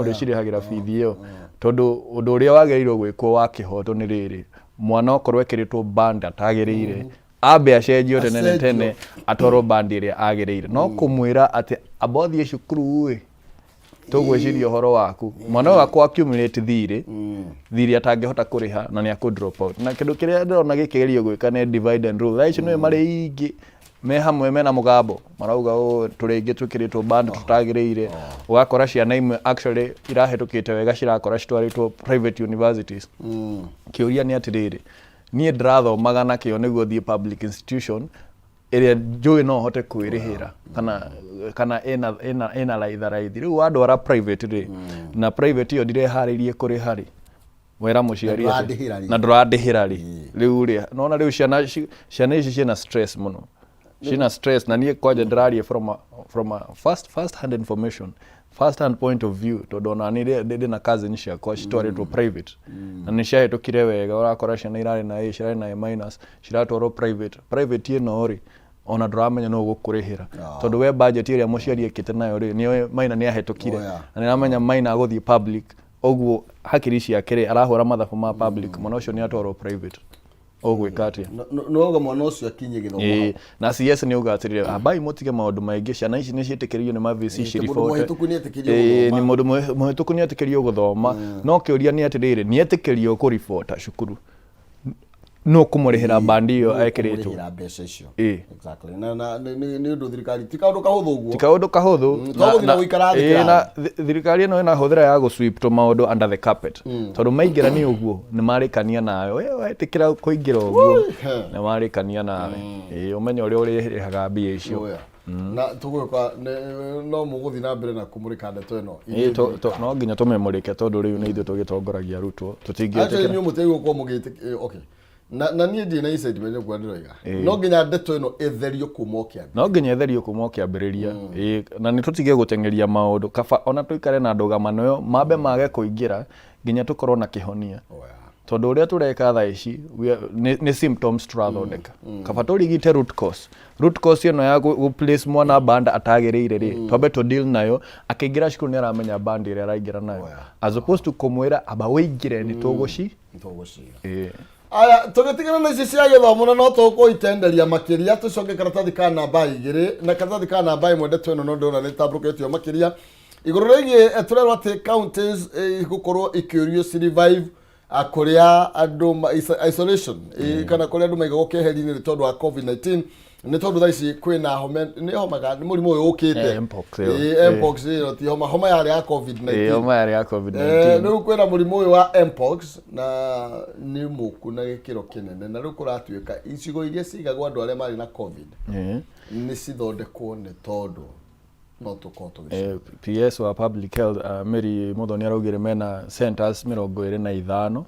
ũrĩcirĩhagĩra bithi ĩyo? Tondũ ũndũ ũrĩa wagĩrĩirwo gwĩkwo wa kĩhoto nĩ rĩrĩ, mwana okorwo ekĩrĩtwo band atagĩrĩire, ambe acenjio tene na Acenjio. tene atwarwo band ĩrĩa agĩrĩire, no kũmwĩra atĩ amba ũthiĩ cukuru ĩ tũgwĩciria ũhoro waku, mwana ũyũ akwa accumulate thirĩ, thirĩ atangĩhota kũrĩha na nĩ akũ drop out. Na kĩndũ kĩrĩa ndĩrona gĩkĩgerio gwĩka nĩ divide and rule. Thaa ici nĩ marĩ aingĩ me hamwe mena mũgambo marauga ũũ tũrĩ aingĩ twĩkĩrĩtwo band tũtagĩrĩire. Ũgakora ciana imwe actually irahĩtũkĩte wega cirakora citwarĩtwo private universities. Kĩũria nĩ atĩrĩrĩ, niĩ ndĩrathomaga na kĩo nĩguo thiĩ public institution ĩrĩa njũĩ no hote kwĩrĩhĩra kana ĩna raitha raithi. Rĩu wandwara private rĩ, na private ĩyo ndireharĩirie kũrĩha rĩ, wera mũciari Na ndũrandĩhĩra rĩ. Na ndũrandĩhĩra rĩ, rĩu rĩ nona rĩu ciana ici ciĩna stress mũno, ciĩna stress. Na niĩ kwanja ndĩraria from a first hand information, first hand point of view, tondũ ona niĩ ndĩ na cousin ciakwa citwarĩtwo private na nĩ ciahĩtũkire wega. Ũrakora ciana irarĩ na A, cirarĩ na A minus, ciratwarwo private. Private ĩno rĩ, ona ndũramenya nũ ũgũkũrĩhĩra, tondũ we budget ĩrĩa mũciari ekĩte nayo rĩ, nĩoĩ Maina nĩ ahĩtũkire na nĩ aramenya Maina agũthiĩ public. Ũguo hakiri ciake rĩ arahũra mathabu ma public, mwana ũcio nĩ atwarwo private, ũgwĩka atĩa? Noga mwana ũcio akinye gĩthomo Ĩĩ, na CS nĩ auga atĩrĩrĩ, ambai mũtige maũndũ maingĩ, ciana ici nĩ ciĩtĩkĩrĩirio nĩ ma VC Ĩĩ, ciribote. mũndũ mũhĩtũku nĩ etĩkĩrio Ĩĩ, gũthoma. Nĩ mũndũ mũhĩtũku nĩ etĩkĩrio gũthoma, no kĩũria nĩ atĩrĩrĩ, nĩ etĩkĩrio kũribota cukuru? Nũ kũmũrĩhĩra bandi ĩyo ekĩrĩtwo? Kũmũrĩhĩra mbeca icio. Exactly. Na nĩ ũndũ thirikari ti kaũndũ kahũthũ ũguo. Ti kaũndũ kahũthũ. To gũthiĩ na gũikara thĩ kĩrathi. Na thirikari ĩno ĩna hũthĩra ya gũ sweep tũmaũndũ under the carpet, tondũ maingĩra nĩ ũguo nĩ marĩkania nawe. We wetĩkĩra kũingĩra ũguo nĩ marĩkania nawe. Ĩĩ, ũmenye ũrĩa ũrĩrĩhaga mbia icio. Oya. Na tũgwĩka no mũgũthiĩ na mbere na kũmũrĩka ndeto ĩno? Ĩĩ, no nginya tũmĩmũrĩke, tondũ rĩu nĩ ithuĩ tũgĩtongoragia arutwo. Actually, Tũtingĩtĩkĩra. Inyuĩ mũtiagĩrĩirwo gũkorwo mũgĩtĩ okay, na niĩ ndirĩ na incitement nĩ kuga ndĩroiga no nginya ndeto ĩno ĩtherio kuma o kĩambĩrĩria. No nginya ĩtherio kuma o kĩambĩrĩria. Ĩĩ, na nĩ tũtige gũteng'eria maũndũ. Kaba ona tũikare na ndũgamano ĩyo, mambe mage kũingĩra nginya tũkorwo na kĩhonia. Oya. Tondũ ũrĩa tũreka thaa ici nĩ symptoms tũrathondeka. Kaba tũrigite root cause. Root cause ĩno ya gũ place mwana band atagĩrĩire rĩ, twambe tũ deal nayo. Akĩingĩra cukuru nĩ aramenya band ĩrĩa araingĩra nayo, as opposed to kũmwĩra amba wĩingĩre nĩ tũgũci. Nĩtũgũcira. Ĩĩ. Aya, tũgĩtigana na ici cia gĩthomo, na no tũkũitenderia makĩria, tũcoke karatathi ka namba 2 na karatathi ka namba 1. Ndeto ĩno no ndĩrona nĩ tambũrũkĩtio makĩria igũrũ rĩgiĩ tũrerwo atĩ counties igũkorwo ikĩũrio ci revive kũrĩa andũ isolation kana kũrĩa andũ maigagwo keheri-inĩ nĩ tondũ wa COVID-19, nĩ tondũ thaa ici kwĩna homa. Nĩ homa kana nĩ mũrimũ ũyũ ũkĩte? Mpox ĩyo. Mpox ĩyo ti homa, homa yarĩ ya COVID-19. Ĩĩ, homa yarĩ ya COVID-19. Rĩu kwĩna mũrimũ ũyũ wa mpox na nĩ mũku na gĩkĩro kĩnene, na rĩu kũratuĩka icigo iria cigagwo andũ arĩa marĩ na COVID nĩ cithondekwo, nĩ tondũ no tũkorwo tũgĩci PS wa public health, Mary Muthoni, araugire mena centers 25,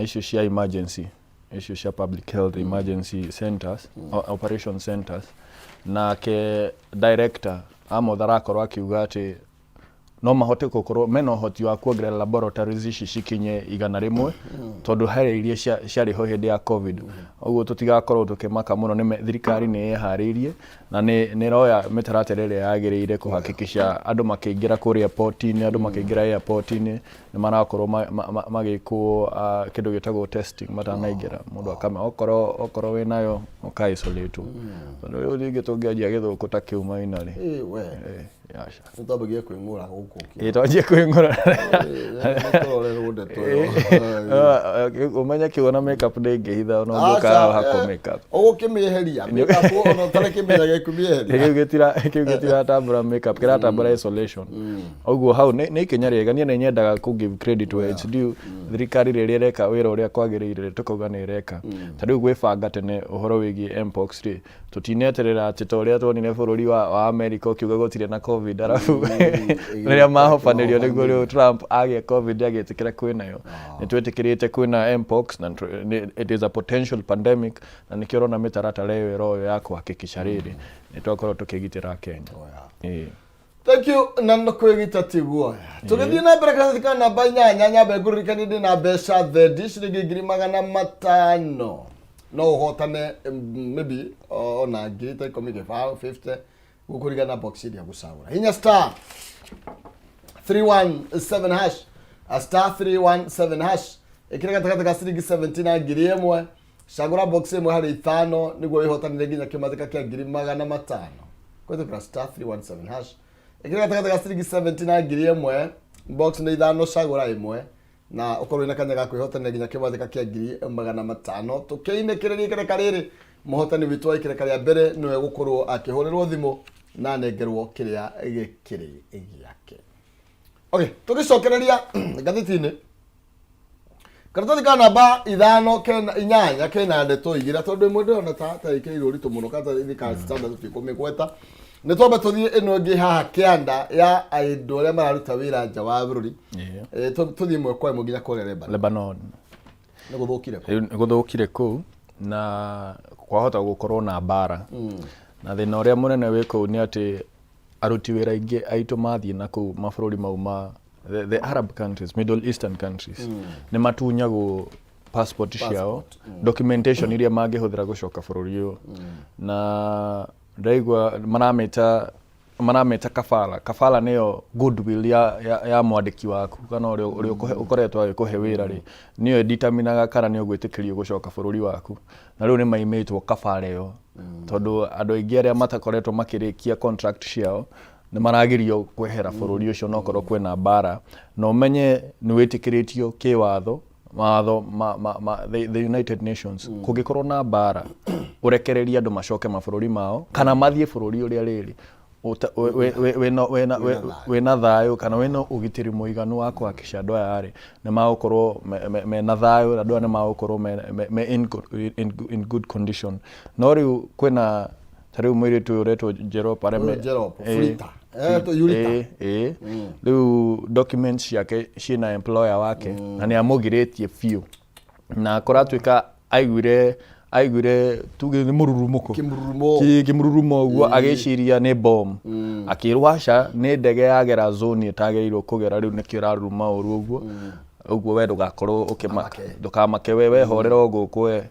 icio cia emergency, icio cia public health emergency centers, operation centers. Nake director Amoth arakorwo akiuga atĩ no mahote gũkorwo mena ũhoti wa kuongerera laboratories ici cikinye 100, tondũ harĩ iria ciarĩ ho hĩndĩ ya COVID. Ũguo tũtigakorwo tũkĩmaka mũno. Thirikari nĩ ĩharĩirie na nĩ ĩroya mĩtaratara ĩrĩa yagĩrĩire kũhakikisha andũ makĩingĩra kũrĩa port-inĩ, andũ makĩingĩra airport-inĩ nĩ marakorwo magĩkwo kĩndũ gĩtagwo testing matanaingĩra. Mũndũ akame okorwo wĩnayo ũka isolate, tondũ rĩu rĩngĩ tũngĩanjia gĩthũkũ ta kĩu maina rĩ. Ĩ we. Aca. Nĩ twambagia kwĩng'ũra gũkũ. Ĩ, twanjie kwĩng'ũra. Tũrorerwo ndeto ĩyo. Ũmenye kĩu ona makeup ndĩngĩhitha, ona ũngĩũka hakwo makeup. Ũgũkĩmĩeheria makeup ona ũtarakĩmenya gĩkũmĩeheria. Kĩu gĩtiratambũra makeup, kĩratambũra isolation. Ũguo hau nĩ ikinya rĩega. Niĩ nĩ nyendaga kũ give credit where it's due. Thirikari rĩrĩa ĩreka wĩra ũrĩa kwagĩrĩire, tũkauga nĩ ĩreka. Ta rĩu gwĩbanga tene ũhoro wĩgiĩ mpox rĩ, tũtineterera atĩ ta ũrĩa tuonire bũrũri wa America ũkiuga gũtirĩ na COVID, arabu rĩrĩa mahobanĩrio nĩguo rĩu Trump agĩa COVID agĩtĩkĩra kwĩnayo. Nĩ twĩtĩkĩrĩte kwĩna mpox na it is a potential pandemic, na nĩkĩo ũrona mĩtaratara ĩyo ĩroyo ya kũhakikisha rĩrĩ nĩ twakorwo tũkĩgitĩra Kenya. Ĩĩ. Thank you. Na no kwĩgita ti guoya. Tũgĩthiĩ na mbere, karatathi ka namba 8, nyambe ngũririkanie ndĩ na mbeca thendi, ciringi 500,000. No ũhotane maybe ona ngiri ta 10, 20, 50, gũkũringana na box ĩrĩa gũcagũra. Hinya star 317 hash, a star 317 hash, ĩkĩra gatagatĩ ka ciringi 70 na 1000. Cagũra box ĩmwe harĩ ithano nĩguo wĩhotanĩre nginya kĩmathĩka kĩa 500,000. Kũhĩtũkĩra star 317 hash, ĩkĩra gatagatĩ ka ciringi 70 na 1000. Box nĩ ithano, cagũra ĩmwe na ũkorwo wĩna kanya ga kwĩhotanĩra nginya kĩmathĩka kĩa 500,000. Tũkĩinĩkĩrĩria ikereka rĩrĩ, mũhotani witũ wa ikereka rĩa mbere nĩwe gũkorwo akĩhũrĩrwo thimũ na anengerwo kĩrĩa gĩkĩrĩ gĩake. Okay, tũgĩcokereria ngathĩti-inĩ, karatathi ka namba 5 kena 8 kena ndeto igĩrĩ, tondũ ĩmwe ndĩrona ta ĩkĩrĩirwo ũritũ mũno. Karatathi ka Standard tũtikũmĩgweta, nĩ twambe tũthiĩ ĩno ĩngĩ haha kĩanda ya andũ arĩa mararuta wĩra nja wa bũrũri. Tũthiĩ ĩmwe kwa ĩmwe nginya kũrĩa Lebanon. Lebanon. Nĩ gũthũkire kũ? Rĩu nĩ gũthũkire kũu na kwahota gũkorwo na mbara, na thĩna ũrĩa mũnene wĩ kũu nĩ atĩ aruti wĩra aingĩ aitũ mathiĩ na kũu mabũrũri mau ma the Arab countries, Middle Eastern countries, nĩ matunyagwo passport ciao, documentation iria mangĩhũthĩra gũcoka bũrũri ũyũ. Na ndaigua maramĩta kafala. Kafala nĩyo goodwill ya mwandĩki waku kana ũrĩa ũkoretwo agĩkũhe wĩra rĩ, nĩyo ĩdeterminaga kana nĩ ũgwĩtĩkĩrio gũcoka bũrũri waku. Na rĩu nĩ maimĩtwo kafala ĩyo, tondũ andũ aingĩ arĩa matakoretwo makĩrĩkia contract ciao nĩ maragirio kwehera bũrũri ũcio, nokorwo kwĩna mbara. Na ũmenye nĩ wĩtĩkĩrĩtio kĩwatho. Mawatho ma the United Nations, kũngĩkorwo na mbara, ũrekererie andũ macoke mabũrũri mao kana mathiĩ bũrũri ũrĩa rĩrĩ wĩna thayũ kana wĩna ũgitĩri mũiganu wa kũhakikisha andũ aya rĩ nĩ magũkorwo mena thayũ na andũ aya nĩ magũkorwo me in good condition. No rĩu kwĩna ta rĩu mũirĩtu ũyũ ũretwo Jerop. Ũyũ Jerop, Frita. To Yurita. Ĩ rĩu documents ciake ciĩna employer wake na nĩ amũgirĩtie biũ, na kũratuĩka aiguire tuge nĩ mũrurumũko. Kĩmururumo. Kĩmururumo ũguo, agĩciria nĩ bomb, akĩrwo aca, nĩ ndege yagera zone ĩtagĩrĩirwo kũgera, rĩu nĩkĩo ĩraruruma ũru ũguo ũguo. We ndũgakorwo ũkĩmaka, ndũkamake, we wehorera o gũkũ we.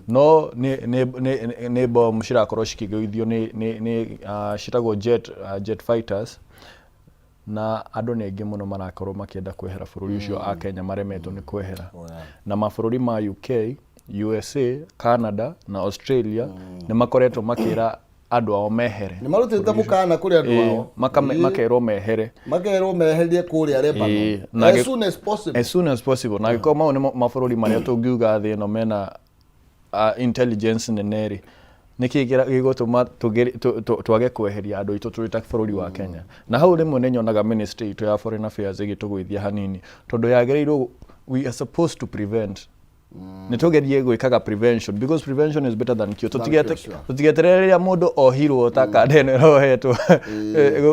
No nĩ bomb cirakorwo cikĩgũithio nĩ citagwo jet fighters, na andũ nĩ aingĩ mũno marakorwo makĩenda kwehera bũrũri ũcio a Kenya maremetwo nĩ kwehera. Na mabũrũri ma UK, USA, Canada na Australia nĩ makoretwo makĩra andũ ao mehere. Nĩ marutĩte mũkana kũrĩ andũ ao. Makerwo mehere. Makerwo meherie kũrĩa Lebanon as soon as possible. As soon as possible. Na angĩkorwo mau nĩmo mabũrũri marĩa tũngiuga thĩ ĩno mena intelligence nene rĩ, nĩkĩ gĩgũtũma twage kweheria andũ aitũ tũrĩ ta bũrũri wa Kenya? Na hau rĩmwe nĩ nyonaga ministry itũ ya foreign affairs ĩgĩtũgũithia hanini, tondũ yagĩrĩirwo, we are supposed to prevent, nĩ tũgerie gwĩkaga prevention, because prevention is better than cure. Than Tũtigete cure, sure. Tũtigeterere rĩrĩa mũndũ ohirwo ta kanda ĩno ĩrohetwo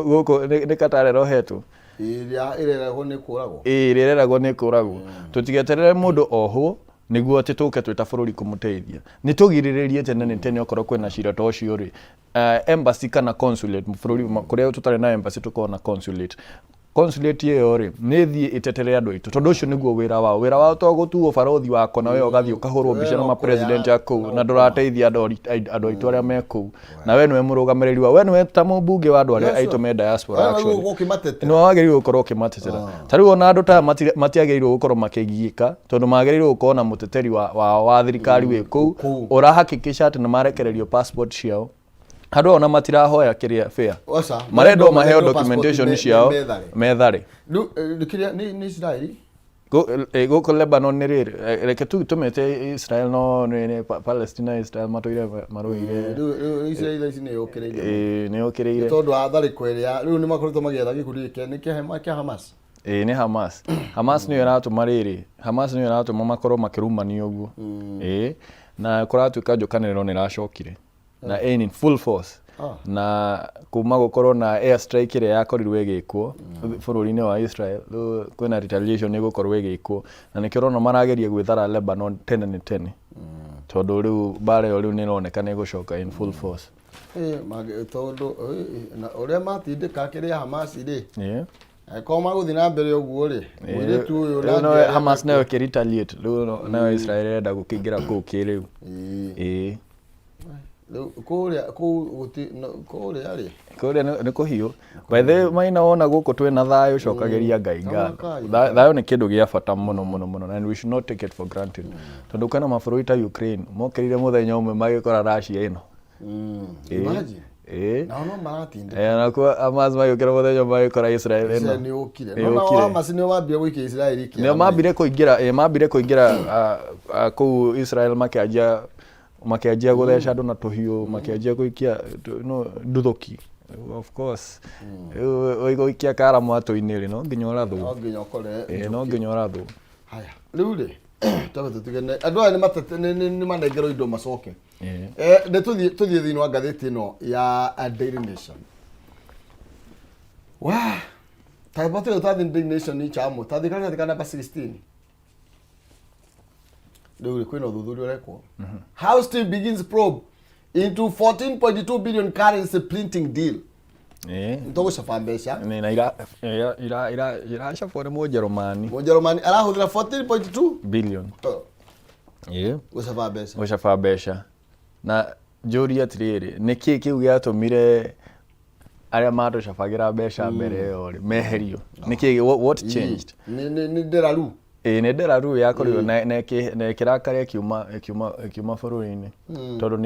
gũkũ nĩ Qatar ĩrohetwo. Ĩrĩa ĩreragwo nĩ kũragwo. Ĩĩ, ĩrĩa ĩreragwo nĩ kũragwo. Tũtigeterere mũndũ ohwo nĩguo atĩ tũke twĩ ta bũrũri kũmũteithia. Nĩ tũgirĩrĩrie tene nĩ tene. Okorwo kwĩna cira ta ũcio rĩ, embassy kana consulate bũrũri kũrĩa tũtarĩ na embassy, tũkorwo na consulate. Consulate ĩyo rĩ, nĩ ĩthiĩ ĩtetere andũ aitũ, tondũ ũcio nĩguo wĩra wao. Wĩra wao to gũtuo barothi wako na we ũgathiĩ ũkahũrwo mbica na no ma-president kũrĩa a kũu na ndũrateithia andũ aitũ arĩa me kũu, na we nĩwe mũrũgamĩrĩri wa, we nĩwe ta mũmbunge wa andũ arĩa aitũ me diaspora. Wee Actually wagĩrĩirwo ũkĩmatetera. Nĩ wagĩrĩirwo gũkorwo ũkĩmatetera. Ta rĩu ona andũ ta aya matiagĩrĩirwo gũkorwo makĩgiĩka, tondũ magĩrĩirwo gũkorwo na mũteteri wao wa thirikari wĩ kũu kũu. Ũrahakikisha atĩ nĩ marekererio passport ciao. Andũ ao na matirahoya kĩrĩa fair. Aca, marendwo maheo marendwo passport documentation ciao. Methare. Methare. Rĩu kĩrĩa nĩ Israeli. Gũkũ Lebanon nĩ rĩrĩ, reke tu tũmĩte Israel, no nĩ Palestine na Israel matũire marũire. Rĩu Israeli thaa ici nĩ yũkĩrĩire. Nĩ yũkĩrĩire. Tondũ wa tharĩko ĩrĩa rĩu nĩ makoretwo magĩetha gĩkundi gĩkĩ nĩ kĩa Hamas. Ĩĩ, nĩ Hamas. Hamas nĩyo ĩratũma rĩrĩ, Hamas nĩyo ĩratũma makorwo makĩrumanio ũguo. Ĩĩ, na kũratuĩka njũkanĩrĩro nĩ ĩracokire na in full force. Na kuma gũkorwo na air strike ĩrĩa yakorirwo ĩgĩkwo bũrũri-inĩ wa Israel, rĩu kwĩna retaliation ĩgũkorwo ĩgĩkwo, na nĩkĩo ũrona marageria gwĩthara Lebanon tene nĩ tene, tondũ rĩu mbara ĩyo rĩu nĩ ĩroneka nĩ ĩgũcoka in full force. Tondũ na ũrĩa matindĩka kĩrĩa Hamas rĩ, angĩkorwo magũthiĩ na mbere ũguo rĩ, mũirĩtu ũyũ Rĩu na no angĩ arĩa Hamas nayo ĩkĩ-retaliate, rĩu nayo Israel ĩrenda gũkĩingĩra kũu kĩrĩu. Ĩĩ. Rĩu kũrĩa kũu kũrĩa rĩ. Kũrĩa nĩ kũhiũ. By the way, maina wona gũkũ twĩna thayũ, cokagĩria Ngai ngatho. Ngai. Thayũ nĩ kĩndũ gĩa bata mũno mũno mũno, and we should not take it for granted, tondũ kwĩna mabũrũri ta Ukraine mokĩrire mũthenya ũmwe magĩkora Russia ĩno. Imagine. Ĩĩ. Nao no maratindĩka. Nakuo Hamas magĩũkĩra mũthenya ũmwe magĩkora Israel ĩno. Israel nĩ yũkire. Nĩ No nao yũkire. Hamas nĩo mambire gũikia Israel kĩara. Nĩo mambire kũingĩra, kũu Israel, makĩanjia gũtheca andũ na tũhiũ, makĩanjia gũikia no nduthũki. Of course, rĩu gũikia kara mwatũ-inĩ rĩ, no nginya ũrathwo. No nginya ũkore. Ĩĩ, no nginya ũrathwo. Haya, rĩu rĩ, twambe tũtigane andũ aya nĩ matete nĩ manengerwo indo macoke. Nĩ tũthiĩ thĩinĩ wa ngathĩti ĩno ya Daily Nation. Wa tamba tũthiĩ tathi Daily Nation ichamo tathi karatathi ka namba 16. Rĩu rĩ, kwĩna ũthuthuria ũrekwo. House team begins probe into 14.2 billion currency printing deal. Nĩtũgũcaba mbeca. Nĩ na iracabwo nĩ Mũnjerũmani. Mũnjerũmani arahũthĩra 14.2 billion. Gũcaba mbeca. Gũcaba mbeca. Na njũrie atĩrĩrĩ, nĩkĩ kĩu gĩatũmire arĩa matũcabagĩra mbeca mbere ĩyo rĩ meherio? Nĩkĩ, what changed? Nĩ nderaru. Ĩĩ, nĩ nderaru yakorirwo na ĩkĩrakara ĩkiuma bũrũri-inĩ, tondũ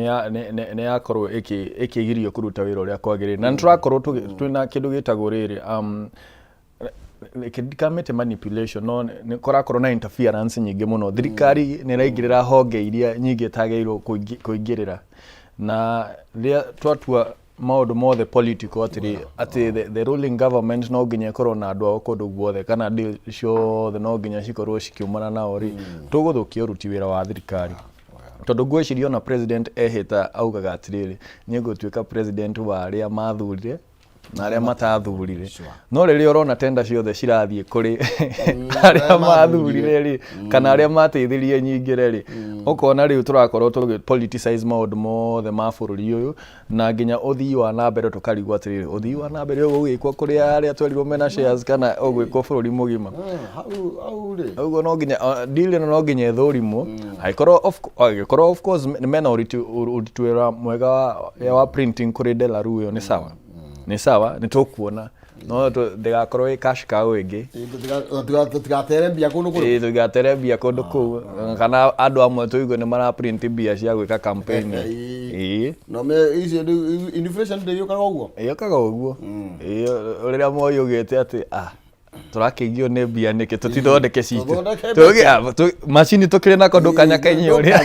nĩ yakorwo ĩkĩgirio kũruta wĩra ũrĩa kwagĩrĩire. Na nĩ tũrakorwo twĩna kĩndũ gĩtagwo rĩrĩ, Reke ndikamĩte manipulation, no nĩ kũrakorwo na interference nyingĩ mũno. Thirikari nĩ ĩraingĩrĩra honge iria nyingĩ ĩtagĩrĩirwo kũingĩrĩra, na rĩrĩa twatua maũndũ mothe political atĩrĩ, atĩ the ruling government no nginya ĩkorwo na andũ ao kũndũ guothe, kana deal ciothe no nginya cikorwo cikiumana nao rĩ, tũgũthũkia ũruti wĩra wa thirikari, tondũ ngwĩciria ona president ehĩta augaga atĩrĩrĩ, niĩ ngũtuĩka president wa arĩa mathurire na arĩa matathurire. No rĩrĩa ũrona tenda ciothe cirathiĩ kũrĩ arĩa mathurire rĩ, kana arĩa mateithirie nyingĩre rĩ, ũkona rĩu tũrakorwo tũgĩ politicize maũndũ mothe ma bũrũri ũyũ, na nginya ũthii wa na mbere tũkarigwo atĩrĩrĩ, ũthii wa na mbere ũgũgĩkwo kũrĩ arĩa twerirwo mena shares kana ũgwĩkwo bũrũri mũgima? Hau hau rĩ. Ũguo no nginya deal ĩno no nginya ĩthũrimwo, angĩkorwo of course mena ũruti wĩra mwega wa printing kũrĩ Delaru, ĩyo nĩ sawa, nĩ sawa, nĩ tũkuona, no ndĩgakorwo ĩ cash cow ĩngĩ. Tũtigatere mbia kũndũ kũrĩ. Ĩĩ, tũtigatere mbia kũndũ kũu, kana andũ amwe tũigue nĩ mara print mbia cia gwĩka campaign. Ĩĩ. No me icio rĩu inflation ndĩgĩũkaga ũguo. Ĩũkaga ũguo. Ĩĩ, rĩrĩa Moi augĩte atĩ tũrakĩigio nĩ mbia nĩkĩ, tũtithondeke citũ. Tũthondeke. Macini tũkĩrĩ nako, ndũkanyakanyie ũrĩa.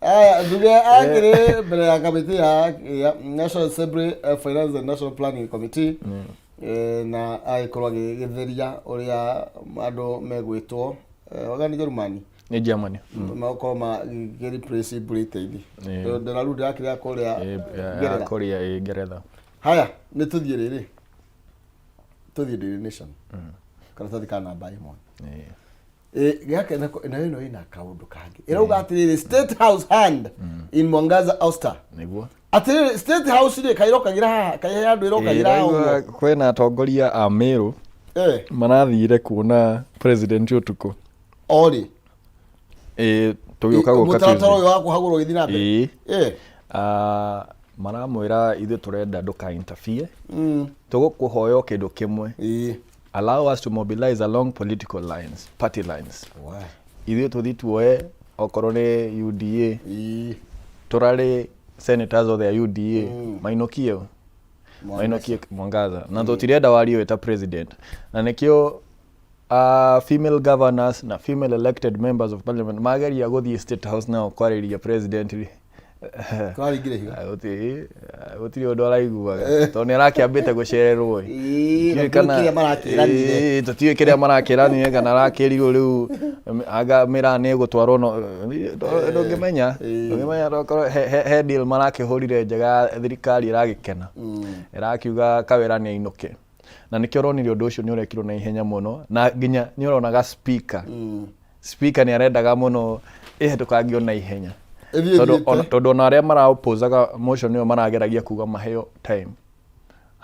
Aya, Nduge akĩrĩ mbere ya kamĩtĩ ya National Assembly Finance and National Planning Committee, na agĩkorwo agĩgĩtheria ũrĩa andũ megwĩtwo, waga nĩ Jerumani? Nĩ Germany. Magũkorwo magĩ replace Britain. Delaru ndĩrakĩrĩa kũrĩa ya Ngeretha. Korea, ĩ Ngeretha. Haya, nĩ tũthiĩ rĩrĩ, tũthiĩ Daily Nation, karatathi ka namba 1. Gaka nayo ĩno ĩna kaũndũ kangĩ ĩrauga atĩrĩrĩ, State House hand in Mwangaza ouster. Atĩrĩrĩ, State House rĩ, kaĩrokagĩra haha, kaĩ he andũ ĩrokagĩra haha Ĩraigua ũguo? Kwĩna atongoria a Meru marathire kuona president ũtukũ. Orĩ. Ĩ, tũgĩũka gũka Mũtaratara Tuesday. ũyũ wa kũhagũrwo ũgĩthiĩ na mbere. Ĩĩ. Maramwĩra ithuĩ tũrenda ndũka interfere, tũgũkũhoya o kĩndũ kĩmwe, allow us to mobilize along political lines, party lines. Ithuĩ tũthi tuoe okorwo nĩ UDA, tũrarĩ senators othe a UDA mainũkie mainũkie Mwangaza, na tũtirenda wario wĩ ta president, na nĩkĩo female governors na female elected members of parliament mageria gũthiĩ State House nao kwarĩria president rĩ, Tũraringire ihiga. Gũtirĩ ũndũ araiguaga, tondũ nĩ arakĩambĩte gũcererwo ĩ. Na Ndiũĩ tũtiũĩ kĩrĩa marakĩranire. Ĩĩ, tũtiũĩ kĩrĩa marakĩranire, kana arakĩrirwo rĩu anga mĩraa nĩ ĩgũtwarwo, no ndũngĩmenya, ndũngĩmenya, tokorwo he deal marakĩhũrire njega, thirikari ĩragĩkena, ĩrakiuga Kawĩra nĩ ainũke, na nĩkĩo ũronire ũndũ ũcio nĩ ũrekirwo na ihenya mũno, na nginya nĩ ũronaga speaker nĩ arendaga mũno ĩhetũkangio na ihenya. Ĩthiĩ Tondũ ĩthiĩte. Tondũ ona arĩa maraopposaga motion ĩyo marageragia kuga maheo time,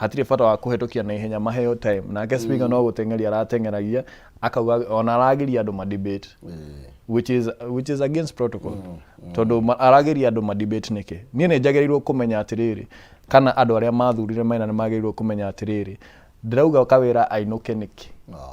hatirĩ bata wa kũhetũkia na ihenya, maheo time, nake speaker no gũteng'eria arateng'eragia, akauga ona aragiria andũ ma debate, which is against protocol, tondũ aragiria andũ ma debate nĩkĩ? Niĩ nĩ njagĩrĩirwo kũmenya atĩrĩrĩ, kana andũ arĩa mathurire Maina nĩ magĩrĩirwo kũmenya atĩrĩrĩ, ndĩrauga Kawĩra ainũke nĩkĩ,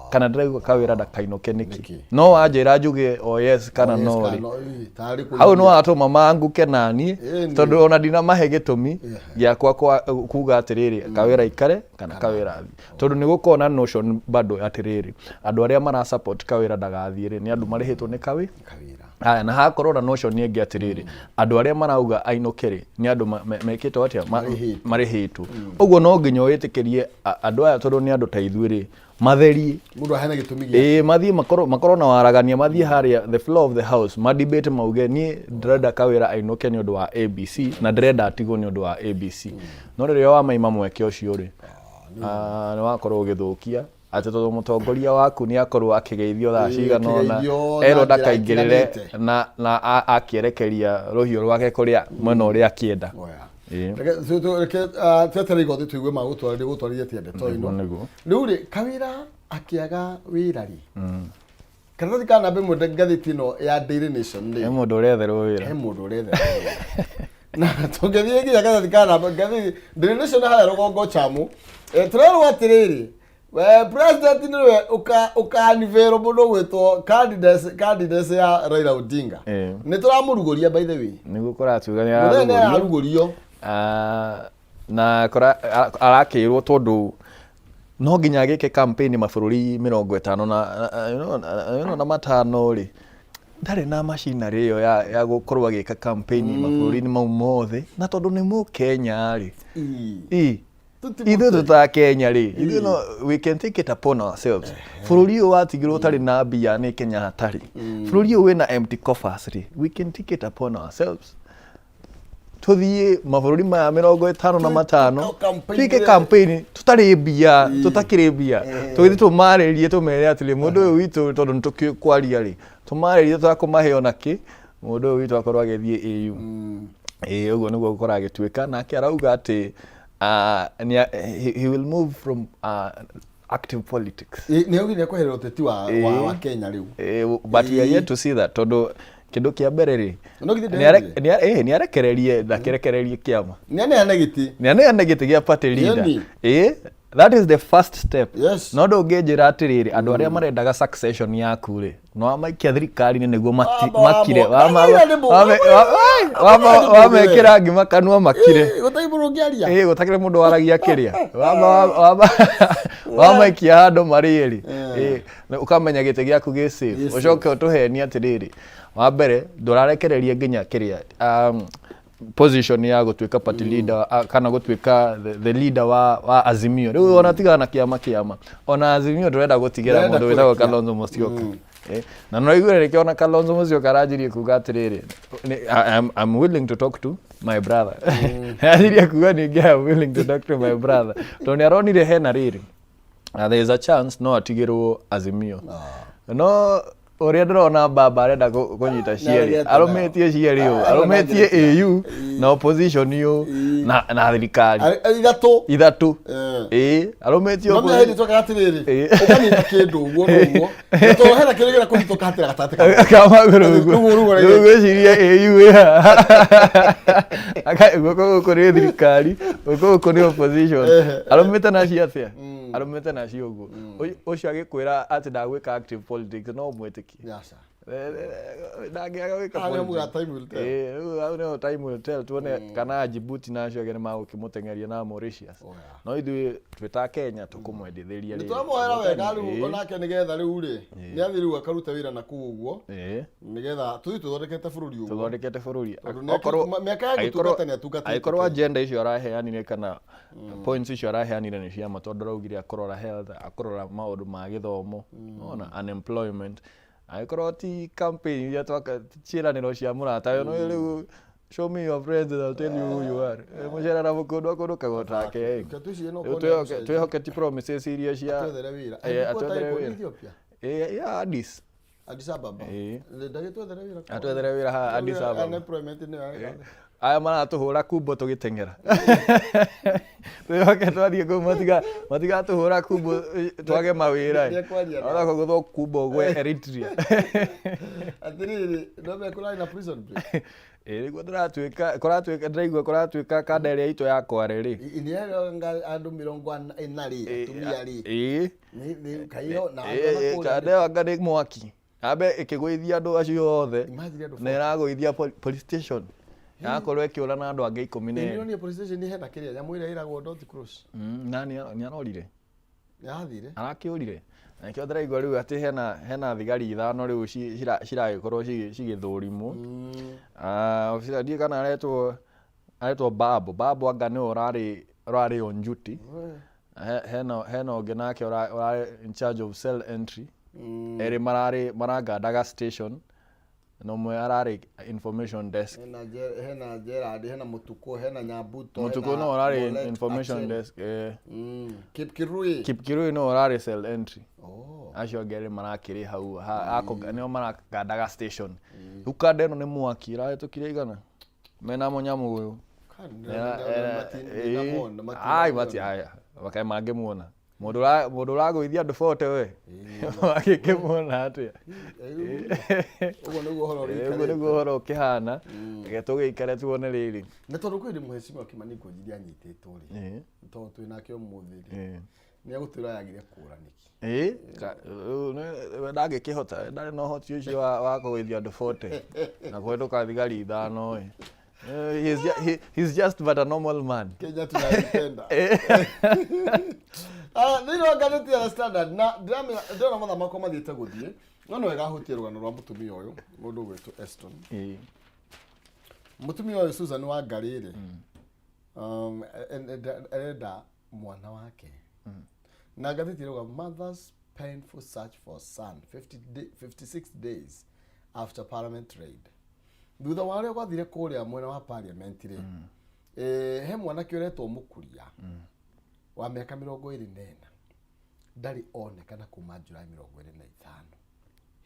kana ndĩrauga Kawĩra ndakainũke nĩkĩ? Nĩkĩ? No wanjĩra njuge o yes kana Yes, no kana rĩ, no, ĩĩ, tarĩ hau nĩ kũimbia. watũma manguke nani, Ĩni. tondũ ona ndinamahe gĩtũmi gĩakwa kwa kuga atĩrĩrĩ, Kawĩra ikare kana Kawĩra athiĩ, tondũ nĩ gũkorwo na notion bado atĩrĩrĩ, andũ arĩa mara support Kawĩra ndagathiĩ rĩ, nĩ andũ marĩhĩtwo nĩ Kawĩ Kawĩra. Haya, na hakorwo na notion ĩngĩ atĩrĩrĩ, andũ arĩa marauga ainũke rĩ, nĩ andũ mekĩtwo atĩa? Marĩhĩtwo. Marĩhĩtwo. Ũguo no nginya wĩtĩkĩrie andũ aya, tondũ nĩ andũ ta ithuĩ rĩ, matherie. Mũndũ aheane gĩtũmi gĩake. Ĩĩ, mathiĩ makorwo na waragania, mathiĩ harĩa the floor of the house, madebate, mauge niĩ ndĩrenda Kawĩra ainũke nĩ ũndũ wa ABC, na ndĩrenda atigwo nĩ ũndũ wa ABC. No rĩrĩa wamaima mweke ũcio rĩ, nĩ wakorwo ũgĩthũkia atĩ tondũ mũtongoria waku nĩ akorwo akĩgeithio thaa Ĩĩ, cigana ũna, akĩgeithio na erwo njĩra ndakaingĩrĩre ĩtiganĩte. na akĩerekeria rũhiũ rwake kũrĩa mwena ũrĩa akĩenda. Oya. Ĩĩ. Reke tweterere igoti tũigue magũtwarĩria gũtwarithia atĩa ndeto ĩno. Nĩguo, nĩguo. Rĩu rĩ, Kawĩra akĩaga wĩra rĩ, karatathi ka namba 1 ngathĩti ĩno ya Daily Nation He rĩ, mũndũ ũretherwo he wĩra. Mũndũ ũretherwo wĩra, na tũngĩthiĩ nginya karatathi ka namba ngathĩti Daily Nation harĩa rũgongo chamu, tũrerwo atĩrĩrĩ, president nĩwe ũkanivĩrwo mũndũ ũgwĩtwo candidacy ya Raila Odinga. Nĩ tũramũrugũria, by the way. Nĩguo kũratuga nĩ Mũthenya nĩ ararugũrio. Ararugũrio. Na arakĩrwo tondũ No nginya agĩke campaign mabũrũri 50 na you know, you know, na matano rĩ, ndarĩ na machinery ĩyo ya gũkorwo agĩka campaign mabũrũri-inĩ mau mothe, na tondũ nĩ mũkenya rĩ, ĩ ithuĩ tũta Kenya rĩ, ithuĩ no we can take it upon ourselves. Bũrũri ũyũ watigirwo ũtarĩ na mbia nĩ Kenyatta rĩ, bũrũri ũyũ wĩna empty coffers rĩ, we can take it upon ourselves, tuthiĩ mabũrũri maya 55, campaign twĩke campaign tũtarĩ mbia, tũtakĩrĩ mbia, tũgĩthiĩ tũmarĩrie, tũmere atĩrĩ, mũndũ ũyũ witũ, tondũ nĩ tũkĩũĩ kwaria rĩ, tũmarĩrie, tũtakũmahe ona kĩ, mũndũ ũyũ witũ akorwo agĩthiĩ AU. Ĩĩ, ũguo nĩguo gũkorwo agĩtuĩka. Nake arauga atĩ he will move from active politics. Nĩ augire kweherera ũteti wa Kenya rĩu. But we are yet to see that, tondũ kĩndũ kĩa mbere rĩ, No githĩ nĩ arekererie, ndakerekererie kĩama. Nĩ aneane gĩtĩ. Nĩ aneane gĩtĩ gĩa party leader. Ĩni. Ĩĩ, that is the first step. No ndũngĩnjĩra atĩrĩrĩ, andũ arĩa marendaga succession yaku rĩ, no wamaikia thirikari-inĩ nĩguo makire. Wamekĩra ngima kanua makire. Gũtarĩ mũndũ ũngĩaria. Ĩĩ, gũtakĩrĩ mũndũ waragia kĩrĩa wamaikia handũ marĩe rĩ, ĩĩ, ũkamenya gĩtĩ gĩaku gĩ safe. Gĩ safe. Ũcoke ũtũhenie atĩrĩrĩ, wa mbere ndũrarekereria nginya kĩrĩa position ya gũtuĩka party leader, kana gũtuĩka the leader wa Azimio. Rĩu ona tigana na kĩama, ona Azimio ndũrenda gũtigĩra Ndĩrenda mũndũ wĩtagwo kũrekia. Kalonzo Musyoka. Na no iguire nĩkĩo ona Kalonzo Musyoka aranjirie kuga atĩrĩrĩ, I'm willing to talk to my brother. Anjirie kuga ningĩ, "I'm willing to talk to my brother," tondũ nĩ aronire hena rĩrĩ, there is a chance no atigĩrwo Azimio, no ũrĩa ndĩrona baba arenda kũnyita cierĩ. Nĩaregete. Arũmĩtie cierĩ ũũ, arũmĩtie AU na opposition ũũ na thirikari. Ithatũ. Ithatũ. Ĩĩ, arũmĩtie No mĩa hĩndĩ tũkaga atĩrĩrĩ, Ĩĩ. ũkanyita kĩndũ ũguo na ũguo, tondũ hena kĩndũ gĩra kũhitũka hatĩra gatagatĩ ka kamagũrũ ũguo. Rũgũ Rĩu ngwĩciria AU ĩ haha, guoko gũkũ nĩ thirikari, guoko gũkũ nĩ opposition. Arũmĩte nacio atĩa? Arũmĩte nacio ũguo. Ũcio agĩkwĩra atĩ ndagwĩka active politics, no ũmwĩtĩkie? Aca. Ndangĩaga gwĩka Hau nĩho politics. muga time will tell. Ĩĩ, rĩu hau nĩho time will tell, tuone kana Djibouti na acio angĩ nĩ magũkĩmũteng'eria na Mauritius. Oh, yeah. No ithuĩ twĩ ta Kenya tũkũmwendithĩria Nĩ rĩrĩ. tũramuoera wega rĩu. Onake nĩgetha rĩu rĩ, nĩ athiĩ rĩu akarute wĩra na kũu ũguo, nĩgetha tũthiĩ tũthondekete bũrũri ũguo. Tũthondekete bũrũri. Tondũ mĩaka ya gũtungata nĩ atungatĩte Angĩkorwo Kenya. agenda icio araheanire kana points icio araheanire nĩ ciama, tondũ araugire akũrora health, akũrora maũndũ ma gĩthomo, ona unemployment, angĩkorwo ti campaign iria twaka ciĩranĩro cia mũrata no rĩu, "Show me your friends and I'll tell you who you are." Mũcera na mũkũndũ akũndũ take. Reke twĩcirie no Rĩu korwo nĩ agũcenjia. twĩhoke ti promises iria cia Atwethere wĩra. Atwethere Headquarter ĩkũ? wĩra. Ethiopia? Yeah, Addis. Addis Ababa. Ndagĩtwethere wĩra kũu. Atwethere wĩra haha Addis Ababa. Unemployment nĩ ya Aya maratũhũra kumbo tũgĩteng'era, twĩhoke twathiĩ kũu matigatũhũra kumbo, twage mawĩra. Nĩekwaria nao. Ona kũgũthwo kumbo gwe Eritrea. Atĩrĩrĩ, no mekũrarĩ na prison break. Ĩ, nĩguo ndĩratuĩka, kũratuĩka, ndĩraigua kũratuĩka kanda ĩrĩa itũ ya Kware rĩ, Nĩ andũ 40 rĩ, atumia rĩ, kaio na andũ a kũrĩa. Kanda ĩyo anga nĩ mwaki ambe ĩkĩgũithia andũ acio othe. Imagine andũ Na ĩragũithia police station, yakorwo ĩkĩũra na andũ angĩ 12. Nĩronire police station hena kĩrĩa nyamũ ĩrĩa ĩragwo dot cross. Na nĩ arorire. Nĩ yathire. Arakĩũrire, na nĩkĩo ndĩraigua rĩu atĩ hena thigari ithano rĩu ciragĩkorwo cigĩthũrimwo. Officer ndiũĩ kana aretwo Babu, anga nĩwe ũrarĩ on duty. Hena ũngĩ nake ũrarĩ in charge of cell entry. Erĩ mararĩ marangandaga station, na ũmwe ararĩ information desk. Hena Gerard, hena Mutuku, hena Nyambuto. Mũtukũ hena no ũrarĩ Molet information Achieng. desk. Kipkirui. Kipkirui no ũrarĩ cell entry. Oh. Acio angĩ erĩ marakĩrĩ hau nĩo maragandaga station. Rĩu kanda ĩno nĩ mwaki ĩrahĩtũkire 100 mena mũnyamũ ũyũ. Ai, mati aya makae mangĩmuona mũndũ ũragũithia andũ 40 we mangĩkĩmuona atĩa? Ũguo nĩguo ũhoro Ũguo ũrĩikarĩte. Nĩguo ũhoro ũkĩhana, reke tũgĩikare tuone rĩrĩ. Na tondũ kwĩ hĩndĩ mheshimiwa Kimani Ngunjiri anyitĩtwo rĩ, tondũ twĩ nake ũmũthĩ rĩ, nĩ egũtwĩra yagire kũra nĩkĩ. Ĩĩ, rĩu we ndangĩkĩhota, ndarĩ na ũhoti ũcio wa kũgũithia andũ 40 na kũhĩtũka thigari ithano ĩ. He's just but a normal man. Kenya tunaipenda. Ah, thĩinĩ wa ngathĩti ya The Standard na ndĩramenya ndĩrona mathaa makwa mathiĩte gũthiĩ no nĩ wega hutie rũgano rwa mũtumia ũyũ mũndũ ũgwĩtwo Eston. Mũtumia ũyũ Susan Wangari rĩ, arenda mwana wake na ngathĩti ĩrauga, "Mother's painful search for son 56 days after parliament raid." Thutha wa ũrĩa gwathire kũrĩa mwena wa parliament rĩ, he mwanake ũretwo Mũkuria wa mĩaka 24 ndarĩ onekana kuma July 25,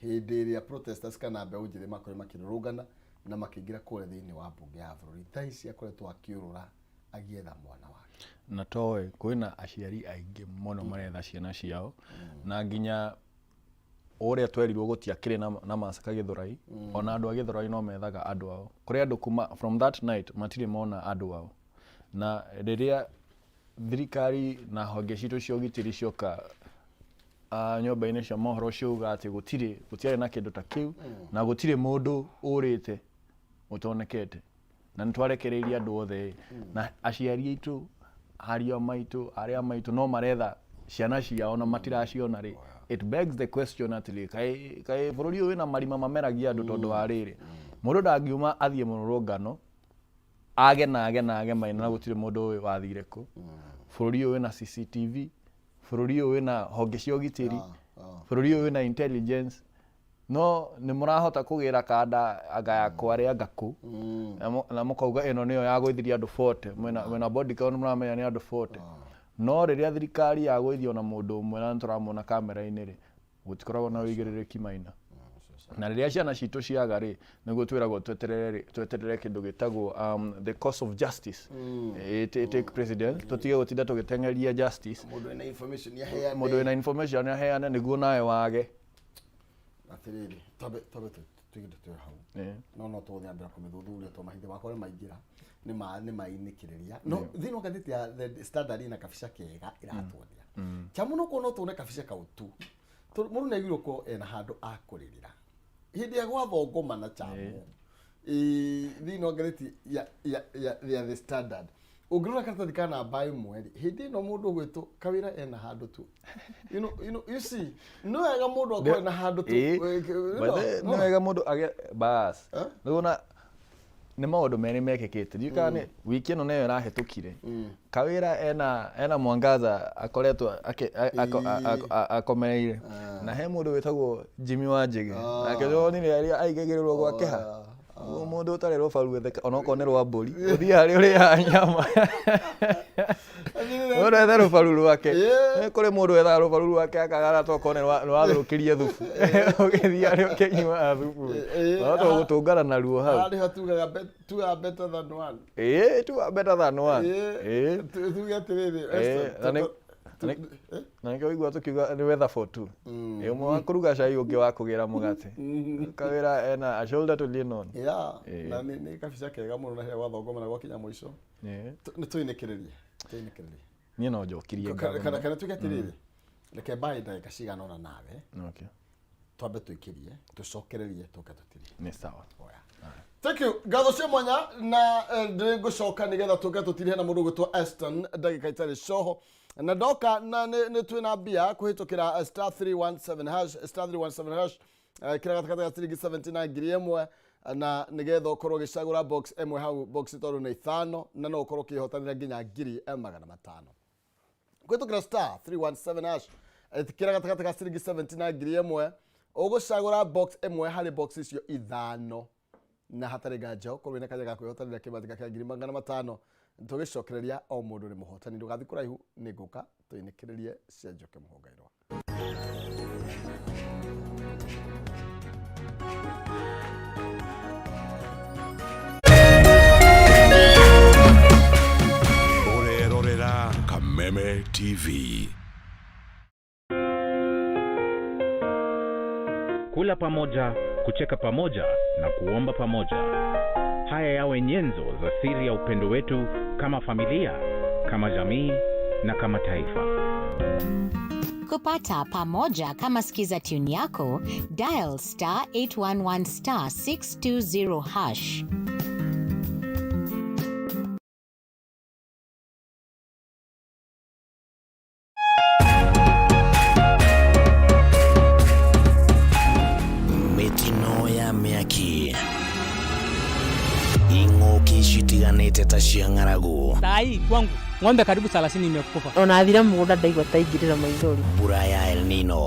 hĩndĩ ĩrĩa protesters kana mbeũ njĩthĩ makorwo makĩrũrũngana na makĩingĩra kũrĩa thĩinĩ wa mbunge ya bũrũri. Thaa ici akoretwo akĩũrũra agĩetha mwana wake. Na toĩ kwĩna aciari aingĩ mũno maretha ciana ciao, na nginya ũrĩa twerirwo gũtiakĩrĩ na macaka Gĩthũrai, ona andũ a Gĩthũrai no methaga andũ ao. Kũrĩ andũ kuma from that night matirĩ mona andũ ao, na rĩrĩa thirikari na honge citũ cia ũgitĩri cioka nyũmba-inĩ cia mohoro ciauga atĩ gũtirĩ gũtiarĩ na kĩndũ ta kĩu na gũtirĩ mũndũ ũrĩte ũtonekete na nĩ twarekereirie andũ othe, na aciari aitũ, ariũ a maitũ, arĩa a maitũ no maretha ciana ciao na matiraciona rĩ, it begs the question atĩrĩ, kaĩ bũrũri ũyũ wĩna marima mameragia andũ? Tondũ wa rĩrĩ, mũndũ ndangiuma athiĩ mũrũrũngano age na age na age maina na gũtirĩ mũndũ ũĩ wathire kũ. Bũrũri ũyũ wĩna CCTV, bũrũri ũyũ wĩna honge cia ũgitĩri, bũrũri ũyũ wĩna intelligence, no nĩ mũrahota kũgĩra kanda anga ya kwarĩ anga kũ na mũkauga ĩno nĩyo ya gwĩthiria andũ 40, mwĩna body count, mũramenya nĩ andũ 40, no rĩrĩa thirikari yagũithia ona mũndũ ũmwe na nĩtũramuona kamera-inĩ rĩ, gũtikoragwo na ũigĩrĩrĩki maina. Na rĩrĩa ciana citũ ciaga rĩ, nĩguo twĩragwo tweterere rĩ, tweterere kĩndũ gĩtagwo the course of justice it take precedence, tũtige gũtinda tũgĩteng'eria justice. Mũndũ wĩna information aheane. Mũndũ wĩna information aheane nĩguo nawe wage. Atĩrĩrĩ, twambe tuige twĩ hau, no tũgũthiĩ na mbere kũmĩthuthuria tondũ mahinda makwa nĩ maingĩra nĩ mainĩkĩrĩria. No thĩinĩ wa ngathĩti ya The Standard ina kabica kega ĩratuonia kĩa mũno kuo, no tuone kabica kau tu. Tondũ mũndũ nĩ agĩrĩirwo gũkorwo ena handũ akũrĩrĩra hĩndĩ ya gwathongomana chamo. Thĩinĩ wa ngathĩti ya The Standard, ũngĩrora karatathi ka namba 1 rĩ, hĩndĩ ĩno mũndũ ũgwĩtwo Kawĩra ena handũ tu, you see, nĩ wega mũndũ akorwo ena handũ tu. By the nĩ wega mũndũ age bas. Eh? Nĩwona nĩ maũndũ merĩ mekĩkĩte, ndiũĩ kana nĩ wiki ĩno nĩyo ĩrahĩtũkire. Kawĩra ena Mwangaza akoretwo akomereire, na he mũndũ wĩtagwo Jimmy Wanjigi, nake nĩwonire arĩa aigagĩrĩrwo gwake ha. Ũguo mũndũ ũtarĩ rũbaru etheke onokorwo nĩ rwa mbũri, ũthiĩ harĩa ũrĩaga nyama, mũndũ ethe rũbaru rwake. Nĩ kũrĩ mũndũ wethaga rũbaru rwake akagara tokorwo nĩ rwathũkĩrie thubu, ũgĩthiĩ harĩa ũkĩnyuaga thubu, no tũgũtũngana naruo hau. Harĩa tugaga two are better than one. Ĩĩ, two are better than one. Tuge atĩrĩrĩ, Ĩĩ, na nĩkĩo ũigua tũkiuga nĩ wether for two. Ĩĩ, ũmwe wa kũruga cai, ũngĩ wa kũgĩra mũgate. Kawĩra ena a shoulder to lean on. Na nĩ kabica kega mũno na harĩa gwathongomana gwakinya mũico. Nĩ tũinĩkĩrĩrie. Niĩ no njokirie ngatho. Kana tuge atĩrĩrĩ, reke mbaĩ ndagĩka cigana ũna nawe, twambe twĩkĩrie, tũcokererie, tũke tũtirie. Nĩ sawa. Oya. Thank you. Ngatho cia mwanya na ndĩngũcoka nĩgetha tũke tũtirihe na mũndũ ũgwĩtwo Eston ndagĩka itarĩ coho na ndoka na nĩ twĩna mbia kũhĩtũkĩra *317#, *317#, kĩrĩa gatagatĩ ga ciringi 70 na 1000, na nĩgetha ũkorwo ũgĩcagũra box ĩmwe hau, box tondũ nĩ ithano, na no ũkorwo ũkĩhotanĩra nginya 500,000 kũhĩtũkĩra *317#, kĩrĩa gatagatĩ ga ciringi 70 na 1000. Ũgũcagũra box ĩmwe harĩ box icio ithano, na hatarĩ nganja ũkorwo wĩna kanya ga kwĩhotanĩra kĩmatika kĩa 500,000. Tũgĩcokereria o mũndũ nĩ mũhotani. Ndũgathiĩ kũraihu, nĩ ngũka tũinĩkĩrĩrie cia Njoke Mũhongairwa. Ũrerorera Kameme TV. Kula pamoja, kucheka pamoja na kuomba pamoja. Haya yawe nyenzo za siri ya upendo wetu kama familia, kama jamii na kama taifa. Kupata pamoja kama skiza tune yako, dial *811*620#. Kariuki. Ing'ũki citiganĩte ta cia ng'aragu. Sai kwangu ng'ombe karibu 30 imekufa. Ona athire mũgũnda ndaigua ta ingĩrĩra maithori. Mbura ya El Nino.